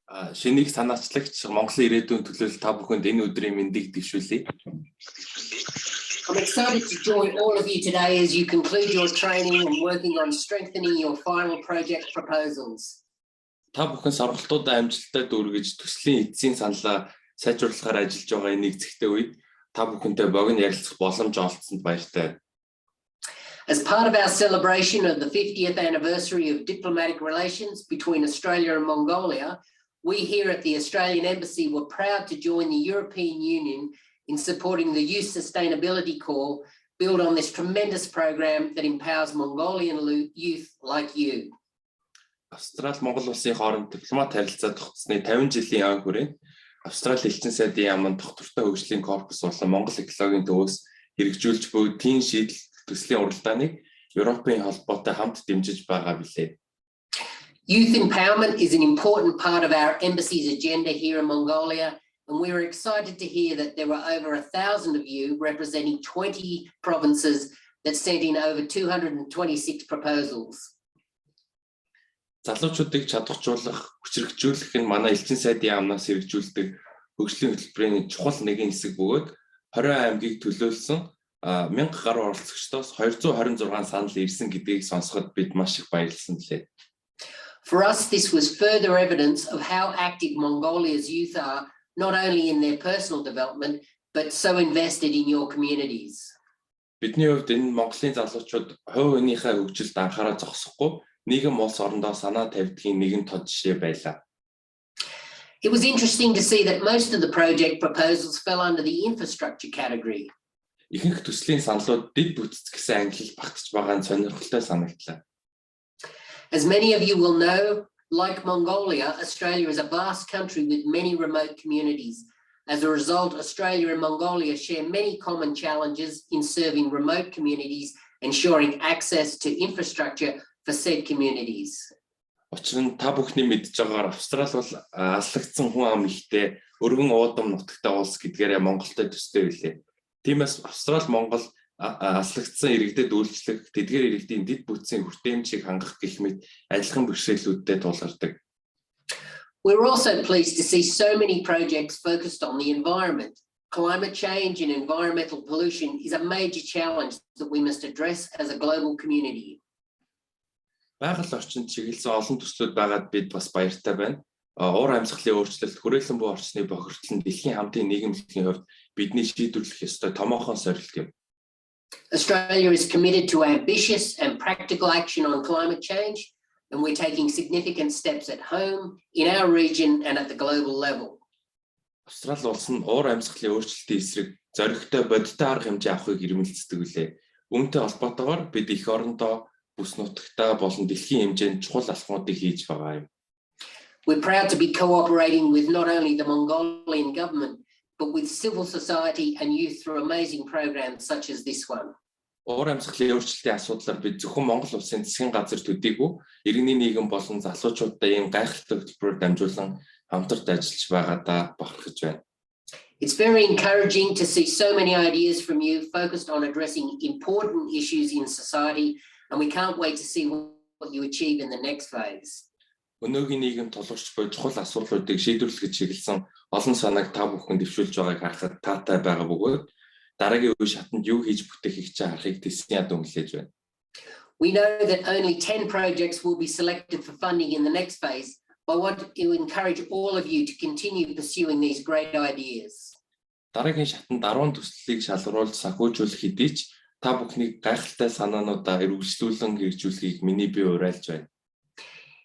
А, шинийг санаачлагч Монголын ирээдүйн төлөөлөл та бүхэнд энэ өдрийн мэндийг дэвшүүлье.
I'm excited to join all of you today as you conclude your training and working on strengthening your final project proposals.
Та бүхэн сургалтуудаа амжилттай дүүргэж, төслийн эцсийн саналаа сайжруулахаар ажиллаж байгаа энэ нэгзэгтэй үед Та бүхэнтэй богино ярилцах боломж олдсонд баяртай.
As part of our celebration of the 50th anniversary of diplomatic relations between Australia and Mongolia, we here at the Australian Embassy were proud to join the European Union in supporting the Youth Sustainability Corps build on this tremendous program that empowers Mongolian youth like you.
Австрали Монгол улсын хооронд дипломат харилцаа тогтсны 50 жилийн ой хүрээнд Австрали элчин сайдын яамын тогтвортой хөгжлийн корпус болон Монгол экологийн төвөөс хэрэгжүүлж буй Тийн шийдэл төслийн уралдааныг Европын холбоотой хамт дэмжиж байгаа билээ.
Youth empowerment is an important part of our embassy's agenda here in Mongolia, and we were excited to hear that there were over 1,000 of you representing 20 provinces that sent in over 226 proposals.
Залуучуудыг чадваржуулах, хүчирхэгжүүлэх нь манай элчин сайдын яамнаас хэрэгжүүлдэг хөгжлийн хөтөлбөрийн чухал нэгэн хэсэг бөгөөд 20 аймгийг төлөөлсөн 1000 гаруй оролцогчдоос 226 санал ирсэн гэдгийг сонсоход бид маш их баярлсан билээ.
For us, this was further evidence of how active Mongolia's youth are, not only in their personal development, but so invested in your communities.
Бидний хувьд энэ Монголын залуучууд хувь хүнийхээ хөгжилд анхаараа зогсохгүй нийгэм улс орондоо санаа тавьдгийн нэгэн тод жишээ байлаа.
It was interesting to see that most of the project proposals fell under the infrastructure category.
Ихэнх төслийн саналууд дэд бүтэц гэсэн ангилалд багтаж байгаа нь сонирхолтой санагдлаа.
As many of you will know, like Mongolia, Australia is a vast country with many remote communities. As a result, Australia and Mongolia share many common challenges in serving remote communities, ensuring access to infrastructure for said communities.
Учир нь та бүхний мэдж байгаагаар Австрали бол алслагдсан хүн ам ихтэй өргөн уудам нутагтай улс гэдгээрээ Монголтой төстэй билээ. Тиймээс Австрали Монгол алслагдсан иргэдэд үйлчлэх, тэдгээр иргэдийн дэд бүтцийн хүртээмжийг хангах гэх мэт адилхан бэрхшээлүүдтэй тулгардаг.
We're also pleased to see so many projects focused on the environment. Climate change and environmental pollution is a major challenge that we must address as a global community.
Байгаль орчинд чиглэсэн олон төслүүд байгаад бид бас баяртай байна. Уур амьсгалын өөрчлөлт, хүрээлэн буй орчны бохирдол нь дэлхийн хамтын нийгэмлэгийн хувьд бидний шийдвэрлэх ёстой томоохон сорилт юм.
Australia is committed to ambitious and practical action on climate change, and we're taking significant steps at home, in our region, and at the global level.
Австрали улс нь уур амьсгалын өөрчлөлтийн эсрэг зоригтой бодиттой арга хэмжээ авахыг эрмэлздэг билээ. Үүнтэй холбоотойгоор бид эх орондоо бүс нутагтаа болон дэлхийн хэмжээнд чухал алхмуудыг хийж байгаа юм.
We're proud to be cooperating with not only the Mongolian government, but with civil society and youth through amazing programs such as this one.
Уур амьсгалын өөрчлөлтийн асуудлаар бид зөвхөн Монгол улсын засгийн газар төдийгүй иргэний нийгэм болон залуучуудтай ийм гайхалтай хөтөлбөрөөр дамжуулан хамтарч ажиллаж байгаадаа бахархаж байна.
It's very encouraging to see so many ideas from you focused on addressing important issues in society, and we can't wait to see what you achieve in the next phase.
Өнөөгийн нийгэм тулгарч буй чухал асуудлуудыг шийдвэрлэхэд чиглэсэн олон санааг та бүхэн дэвшүүлж байгааг харахад таатай байгаа бөгөөд дараагийн үе шатанд юу хийж бүтээхийг чинь харахыг тэсэн ядан хүлээж байна.
We know that only 10 projects will be selected for funding in the next phase, but I want to encourage all of you to continue pursuing these great ideas.
Дараагийн шатанд 10 төслийг шалгаруулж санхүүжүүлэх хэдий ч та бүхнийг гайхалтай санаануудаа үргэлжлүүлэн хэрэгжүүлэхийг миний бие уриалж байна.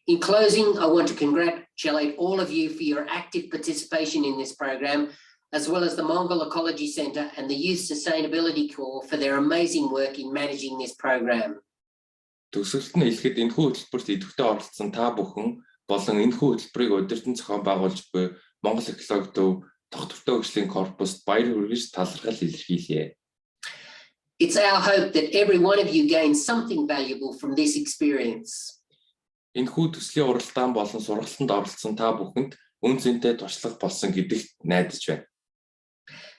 In closing, I want to congratulate all of you for your active participation in this program, as well as the Mongol Ecology Centre and the Youth Sustainability Corps for their amazing work in managing this program.
Төгсгөлд нь хэлэхэд энэхүү хөтөлбөрт идэвхтэй оролцсон та бүхэн болон энэхүү хөтөлбөрийг удирдан зохион байгуулж буй Монгол экологи төв тогтвортой хөгжлийн корпуст баяр хүргэж талархал илэрхийлье.
It's our hope that every one of you gains something valuable from this experience.
Энэхүү төслийн уралдаан болон сургалтанд оролцсон та бүхэнд үнэ цэнтэй туршлага болсон гэдэгт найдаж байна.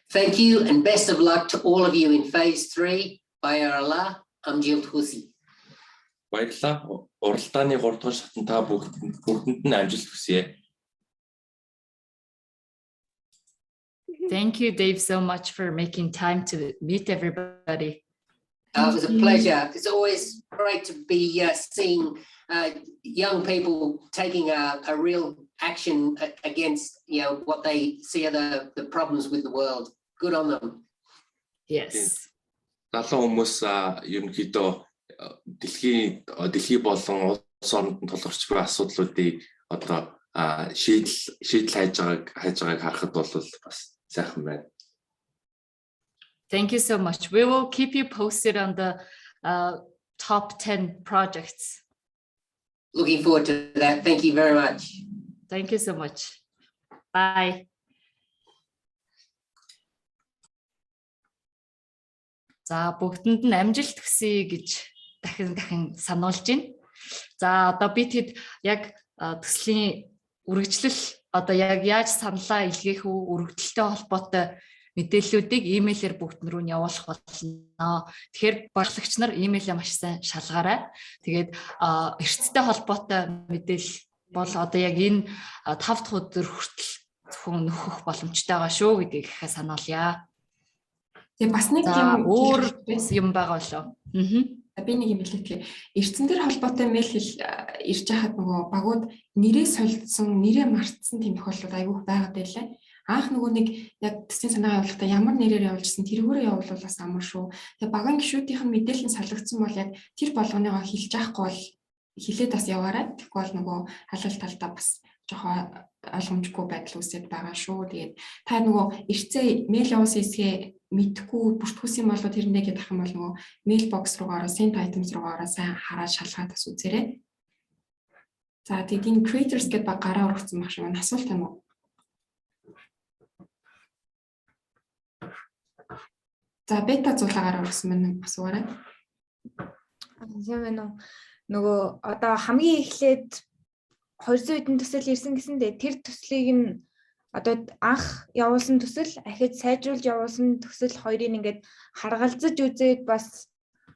Thank you and best of luck to all of you in phase three. Баярлалаа, амжилт хүсье.
Баярлалаа. Уралдааны 3 дугаар шатанд та бүгдэнд нь амжилт хүсье.
Thank you, Dave, so much for making time to meet everybody.
It was a pleasure. It's always great to be seeing young people taking a real action against what they see are the problems with the world. Good on them.
Yes.
Залуу хүмүүс ерөнхийдөө дэлхий болон улс оронд нь тулгарч буй асуудлуудыг одоо шийдэл хайж байгааг харахад бол бас сайхан байна.
Thank you so much. We will keep you posted on the top 10 projects.
Looking forward to that. Thank you very much.
Thank you so much. Bye. За, бүгдэнд нь амжилт хүсье гэж дахин дахин сануулж байна. За, одоо би тэд яг төслийн үргэлжлэл, одоо яг яаж саналаа илгээх үү, өргөдөлтэй холбоотой мэдээллүүдийг имэйлээр бүгд рүү нь явуулах болно. Тэгэхээр баглагч нар имэйлээ маш сайн шалгаарай. Тэгээд эрсдэлтэй холбоотой мэдээлэл бол одоо яг энэ 5 дахь өдөр хүртэл зөвхөн нөхөх боломжтой байгаа шүү гэдгийг ихэ сануулъя.
Тэгээ бас нэг
юм өөр юм байгаа болоо.
Аа. Би нэг юм хэлээ. ЭРЦэн дээр холбоотой мэйл хэл ирж байхад нөгөө багууд нэрээ солилцсон, нэрээ мартсан тийм тохиолдол айгүйх байгаад байлаа. Анх нөгөө нэг яг төслийн санаа явуулахдаа ямар нэрээр явуулжсэн, тэрүүгээрээ явуулвал бас амар шүү. Тэгээ багийн гишүүдийнх нь мэдээлэл нь солигдсон бол яг тэр болгоныгоо хэлж яахгүй бол хилээд бас яваарай. Тэгэхгүй бол нөгөө халуул талдаа бас жоохон ойлгомжгүй байдал үүсээд байгаа шүү. Тэгээд та нөгөө эрцээ мэйл явуулсан хэсгээ мэдхгүй бүртгүүлсэн юм болоо тэрэндээ гэдэг юм бол нөгөө mailbox руугаа ороо, sent items руугаа ороо, сайн хараад шалгаад бас үзээрэй. За, тэгээд энэ creators гэдэг баг гараа өргөцсөн баг шиг байна. Асуулт юм уу? За, бета зуулаагаар өргөсөн байна, асуугаарай.
Сайн байна уу? Нөгөө одоо хамгийн эхлээд 200 хэдэн төсөл ирсэн гэсэндээ тэр төслийг нь одоо анх явуулсан төсөл, ахиж сайжруулж явуулсан төсөл хоёрыг ингээд харгалзаж үзээд, бас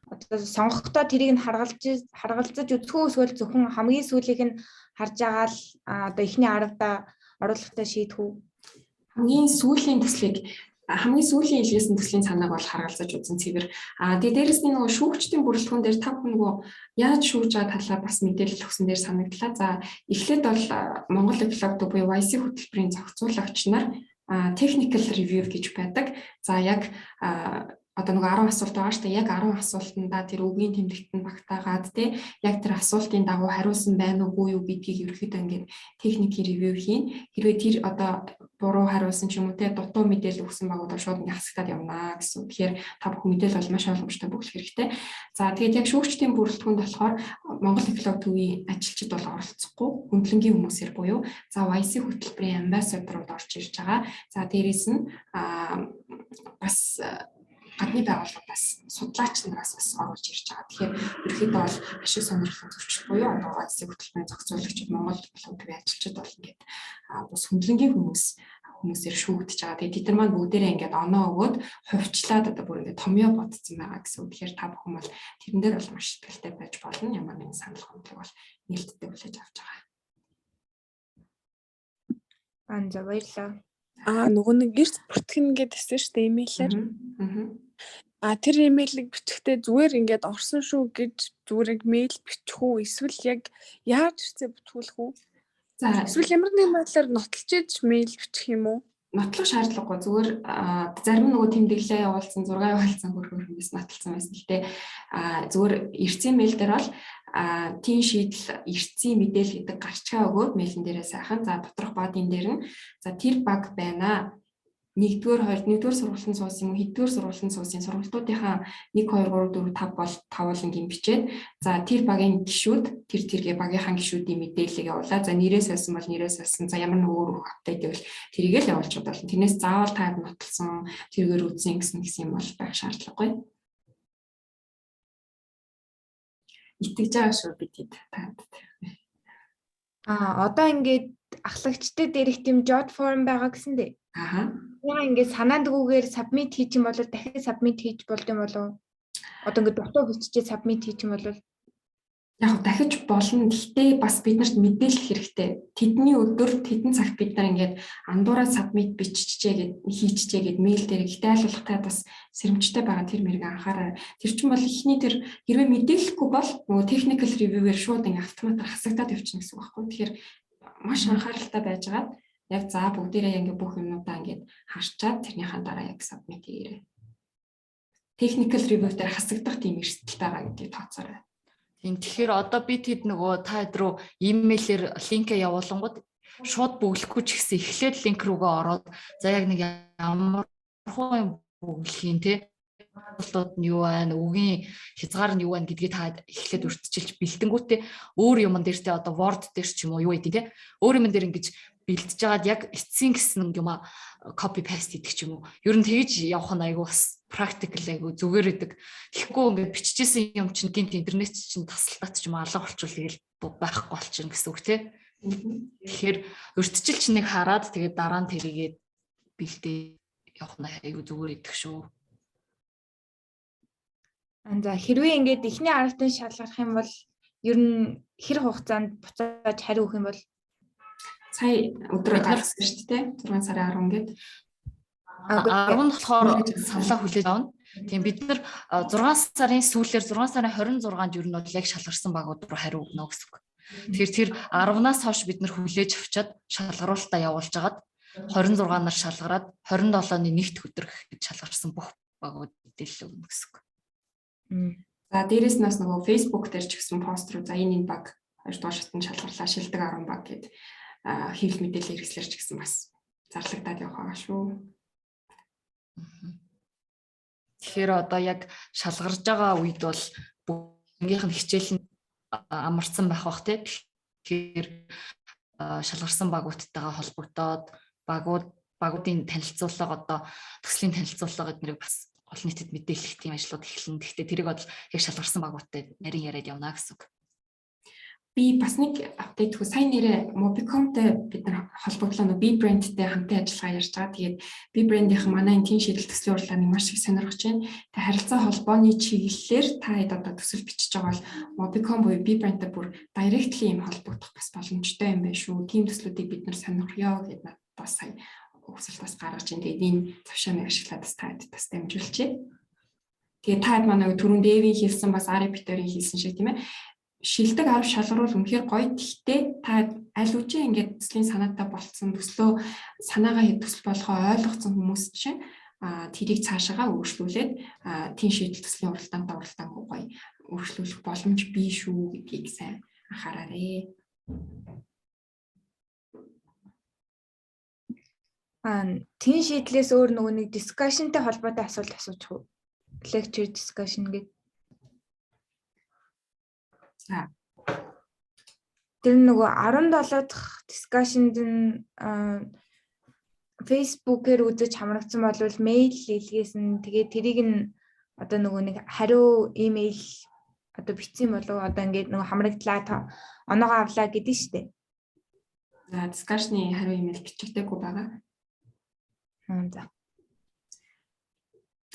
одоо сонгохдоо тэрийг нь харгалзаж үзэх үү, эсвэл зөвхөн хамгийн сүүлийнх нь харж байгаа л одоо эхний 10-даа оруулахтаа шийдэх үү?
Хамгийн сүүлийн төслийг, хамгийн сүүлийн илгээсэн төслийн санааг бол харгалзаж үзэн цэвэр. А тэгээ дээрэс нь нөгөө шүүгчдийн бүрэлдэхүүн дээр та бүхэн нөгөө яаж шүүж байгаа талаар бас мэдээлэл өгсөн дээр санагдлаа. За, эхлээд бол Монгол экологи буюу YC хөтөлбөрийн зохицуулагч нар technical review гэж байдаг. За, яг одоо нөгөө 10 асуулт байгаа шүү дээ. Яг 10 асуултандаа тэр үгийн тэмдэгт нь багтаагаад те, яг тэр асуултын дагуу хариулсан байна уугүй юу гэдгийг ерөөхдөө ингээд техникийн review хийн. Хэрвээ тэр одоо буруу хариулсан ч юм уу те, дутуу мэдээлэл өгсөн багуудаа шууд ингээд хасагтаад явна гэсэн. Тэгэхээр та бүхэн мэдээлэл бол маш ойлгомжтой бөглөх хэрэгтэй. За, тэгээд яг шүүгчдийн бүрэлдэхүүнд болохоор Монгол экологи төвийн ажилчид бол оролцохгүй, хөндлөнгийн хүмүүсээр буюу за YC хөтөлбөрийн амбассадорууд орж ирж байгаа. За, дээрэс нь бас гадны байгууллагаас судлаач нараас бас оруулж ирж байгаа. Тэгэхээр ерөнхийдөө бол ашиг сонирхлын зөрчил буюу одоо YC хөтөлбөрийн зохицуулагчид, Монгол экологи төвийн ажилчид бол ингээд бас хөндлөнгийн хүмүүсээр шүүгдэж байгаа. Тэгээд тэд нар маань бүгдээрээ ингээд оноо өгөөд, хувьчлаад одоо бүр ингээд томьёо бодсон байгаа гэсэн үг. Тэгэхээр та бүхэн бол тэрэн дээр бол маш итгэлтэй байж болно. Ямар нэгэн санал гомдлог бол нээлттэй хүлээж авч байгаа.
Аа, за, баярлалаа.
Аа, нөгөө нэг ЭРЦ бүртгэнэ гэдсэн шүү дээ имэйлээр. А тэр имэйлийг бичихтэй зүгээр ингээд орсон шүү гэж зүгээр яг мэйл бичих үү, эсвэл яг яаж ЭРЦээ бүртгүүлэх үү?
За.
Эсвэл ямар нэгэн байдлаар нотолж иж мэйл бичих юм уу?
Нотлох шаардлагагүй, зүгээр зарим нөгөө тэмдэглэлээ явуулсан, зураг явуулсан хөр хөр хүмүүс нотолсон байсан. Гэхдээ зүгээр ЭРЦийн мэйл дээр бол тийм шийдэл ЭРЦийн мэдээлэл гэдэг гарчгаа өгөөд мэйлэн дээрээ сайхан, за, доторх body -н дээр нь, за, тэр баг байна, нэгдүгээр, хоёр, нэгдүгээр сургалтанд суусан юм уу, хэддүгээр сургалтанд суусан, сургалтуудынхаа 1 2 3 4 5 бол 5 бол ингийн бичээд, за, тэр багийн гишүүд тэр тэргээ багийнхаа гишүүдийн мэдээллийг явуулаа. За, нэрээ сольсон бол нэрээ сольсон. За, ямар нэг өөр update гэвэл тэрийг л явуулж болно. Тэрнээс заавал та нотолсон, тэргээр үзсэн гэсэн юм бол байх шаардлагагүй. Итгэж байгаа шүү бид хэд танд.
А одоо ингээд ахлагчдад дээрх тийм job form байгаа гэсэн дээ.
Аха.
Яа, ингээд санаандгүйгээр submit хийх юм бол дахин submit хийж болд юм болов уу? Одоо ингээд дутуу биччихээ submit хийх юм бол
Яг дахиж болно. Гэхдээ бас бид нарт мэдээлэх хэрэгтэй. Тэдний өдөр, тэдэн цагт бид нар ингээд андуураа submit биччихээ гэд хийчихээ гэд мэйл дээр, гэхдээ аль болох та бас сэрэмжтэй байгаа, тэр мэрэг анхаараа. Тэр чинь бол эхний тэр хэрвээ мэдээлэхгүй бол нөгөө technical review-ээр шууд ингээд автоматар хасагдаад явчихна гэсэн үг байхгүй. Тэгэхээр маш анхааралтай байжгаад яг за бүгдээрээ ингээд бүх юмнуудаа ингээд харчаад тэрнийхээ дараа яг submit хийгээрэй. Technical review дээр хасагдах тийм эрсдэл байгаа гэдгийг тооцоорой.
Тийм, тэгэхээр одоо би тэд нөгөө та хэд рүү имэйлээр линкээ явуулангууд шууд бөглөхгүй ч гэсэн эхлээд линк рүүгээ ороод, за, яг нэг ямар хуу юм бөглөхийн те асуултууд нь юу байна, үгийн хязгаар нь юу байна гэдгийг та эхлээд урьдчилж бэлдэнгүүтээ өөр юмн дээр те, одоо Word дээр ч юм уу, юу гэдэг те, өөр юмн дээр ингэж бэлдэж байгаад яг эцсийн гэсэн юм а copy paste хийдэг ч юм уу. Ер нь тэгж явах нь айгүй бас practical, айгүй зүгээр идэг. Тэгэхгүй ингээд биччихсэн юм чинь гинт интернет чинь тасалтаад ч юм алга болчвол тэгэл байхгүй болчихно гэсэн үг те. Тэгэхээр урьдчилж нэг хараад, тэгээд дараа нь тэрийгээ бэлдээ явах нь айгүй зүгээр идэх шүү.
За, хэрвээ ингээд эхний 10-тын шалгарах юм бол ер нь хэр хугацаанд буцааж хариу өгөх юм бол?
Сая өдрөө гаргасан шүү дээ, 6 сарын 10 гээд.
10 нь болохоор саналаа хүлээж авна. Тийм, бид нар 6 сарын сүүлээр, 6 сарын 26-нд ер нь бол яг шалгарсан багууд руу хариу өгнө гэсэн үг. Тэгэхээр тэр 10-наас хойш бид нар хүлээж авчаад шалгаруулалтаа явуулж агаад 26 нар шалгараад 27-ны нэгд өдөр гэхэд шалгарсан бүх багууд мэдээлэл өгнө гэсэн үг.
За, дээрэс нь бас нөгөө Facebook дээр ч гэсэн пост руу, за, энэ энэ баг хоёр дугаар шатанд шалгарлаа, шилдэг 10 баг гээд хэвлэл мэдээлэл хэрэгслэр ч гэсэн бас зарлагдаад явах байгаа шүү.
Тэгэхээр одоо яг шалгарж байгаа үед бол бүгднийх нь хичээл нь амарсан байх бах те. Тэгэхээр шалгарсан багуудтайгаа холбогдоод багуудын танилцуулга, одоо төслийн танилцуулга эднэрийг бас олон нийтэд мэдээлэх тийм ажлууд эхэлнэ. Гэхдээ тэрийг бол яг шалгарсан багуудтай нарийн яриад явна гэсэн үг.
Би бас нэг update хөө, сайн нэрээ Mobicom-тай бид нар холбогдлоо, нөө B brand-тэй хамтын ажиллагаа ярьж байгаа. Тэгээд B brand-ийн манай энэ тийн шийдэл төслийн уралдааныг маш их сонирхож байна. Тэгээд харилцаа холбооны чиглэлээр та хэд одоо төсөл бичиж байгаа бол Mobicom буюу B brand-тай бүр directly юм холбогдох бас боломжтой юм байна шүү. Тийм төслүүдийг бид нар сонирхъё гэдээ надад бас сая хүсэлт бас гаргаж байна. Тэгээд энэ завшааныг ашиглаад бас та хэд бас дамжуулчихъя. Тэгээд та хэд манай түрүүн Дэвийн хэлсэн, бас Ари Питерийн хэлсэн шиг, тийм ээ, шилдэг 10 шалгаруул үнэхээр гоё. Гэхдээ та аль үжээ ингээд төслийн санаатай болцсон, төслөө санаагаа төсөл болгоо ойлгоцсон хүмүүс чинь тэрийг цаашаагаа өөрчлүүлээд тийм шийдэл төслийн уралдаантай уралдаангүй гоё өөрчлүүлэх боломж бий шүү гэдгийг сайн анхаараарэ.
Тийм шийдлээс өөр нөгөө нэг discussion-тэй холбоотой асуулт асуучих уу? Lecture discussion гэдэг.
За.
Тэр нөгөө 17 дахь discussion-д нь Facebook-ээр үзэж хамрагдсан болвол мэйл илгээсэн. Тэгээд тэрийг нь одоо нөгөө нэг хариу имэйл одоо бичсэн болов, одоо ингээд нөгөө хамрагдлаа, оноогоо авлаа гэдэг нь шүү дээ.
За, discussion-ы хариу имэйл бичигдээгүй байгаа.
За.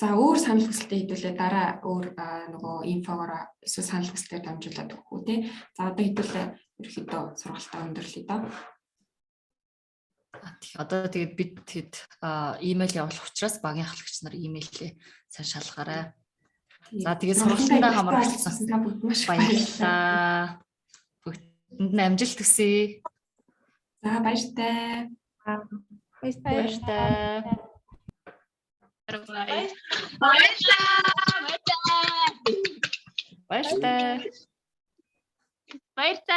За, өөр санал хүсэлтээ хэдүүлээ дараа өөр нөгөө info-гоор эсвэл санал хүсэлтээр дамжуулаад өгөх үү те. За, одоо хэдүүлээ ерөөхдөө сургалтаа өндөрлөе доо.
Одоо тэгээд бид тэд имэйл явуулах учраас багийн ахлагч нар имэйлээ сайн шалгаарай. За, тэгээд сургалтандаа хамрагдсан
та бүгд маш
баярлалаа. Бүгдэнд нь амжилт хүсье.
За, баяртай.
Баяртай.
Баяртай.
Баярлалаа.
Баяртай.
Баяртай.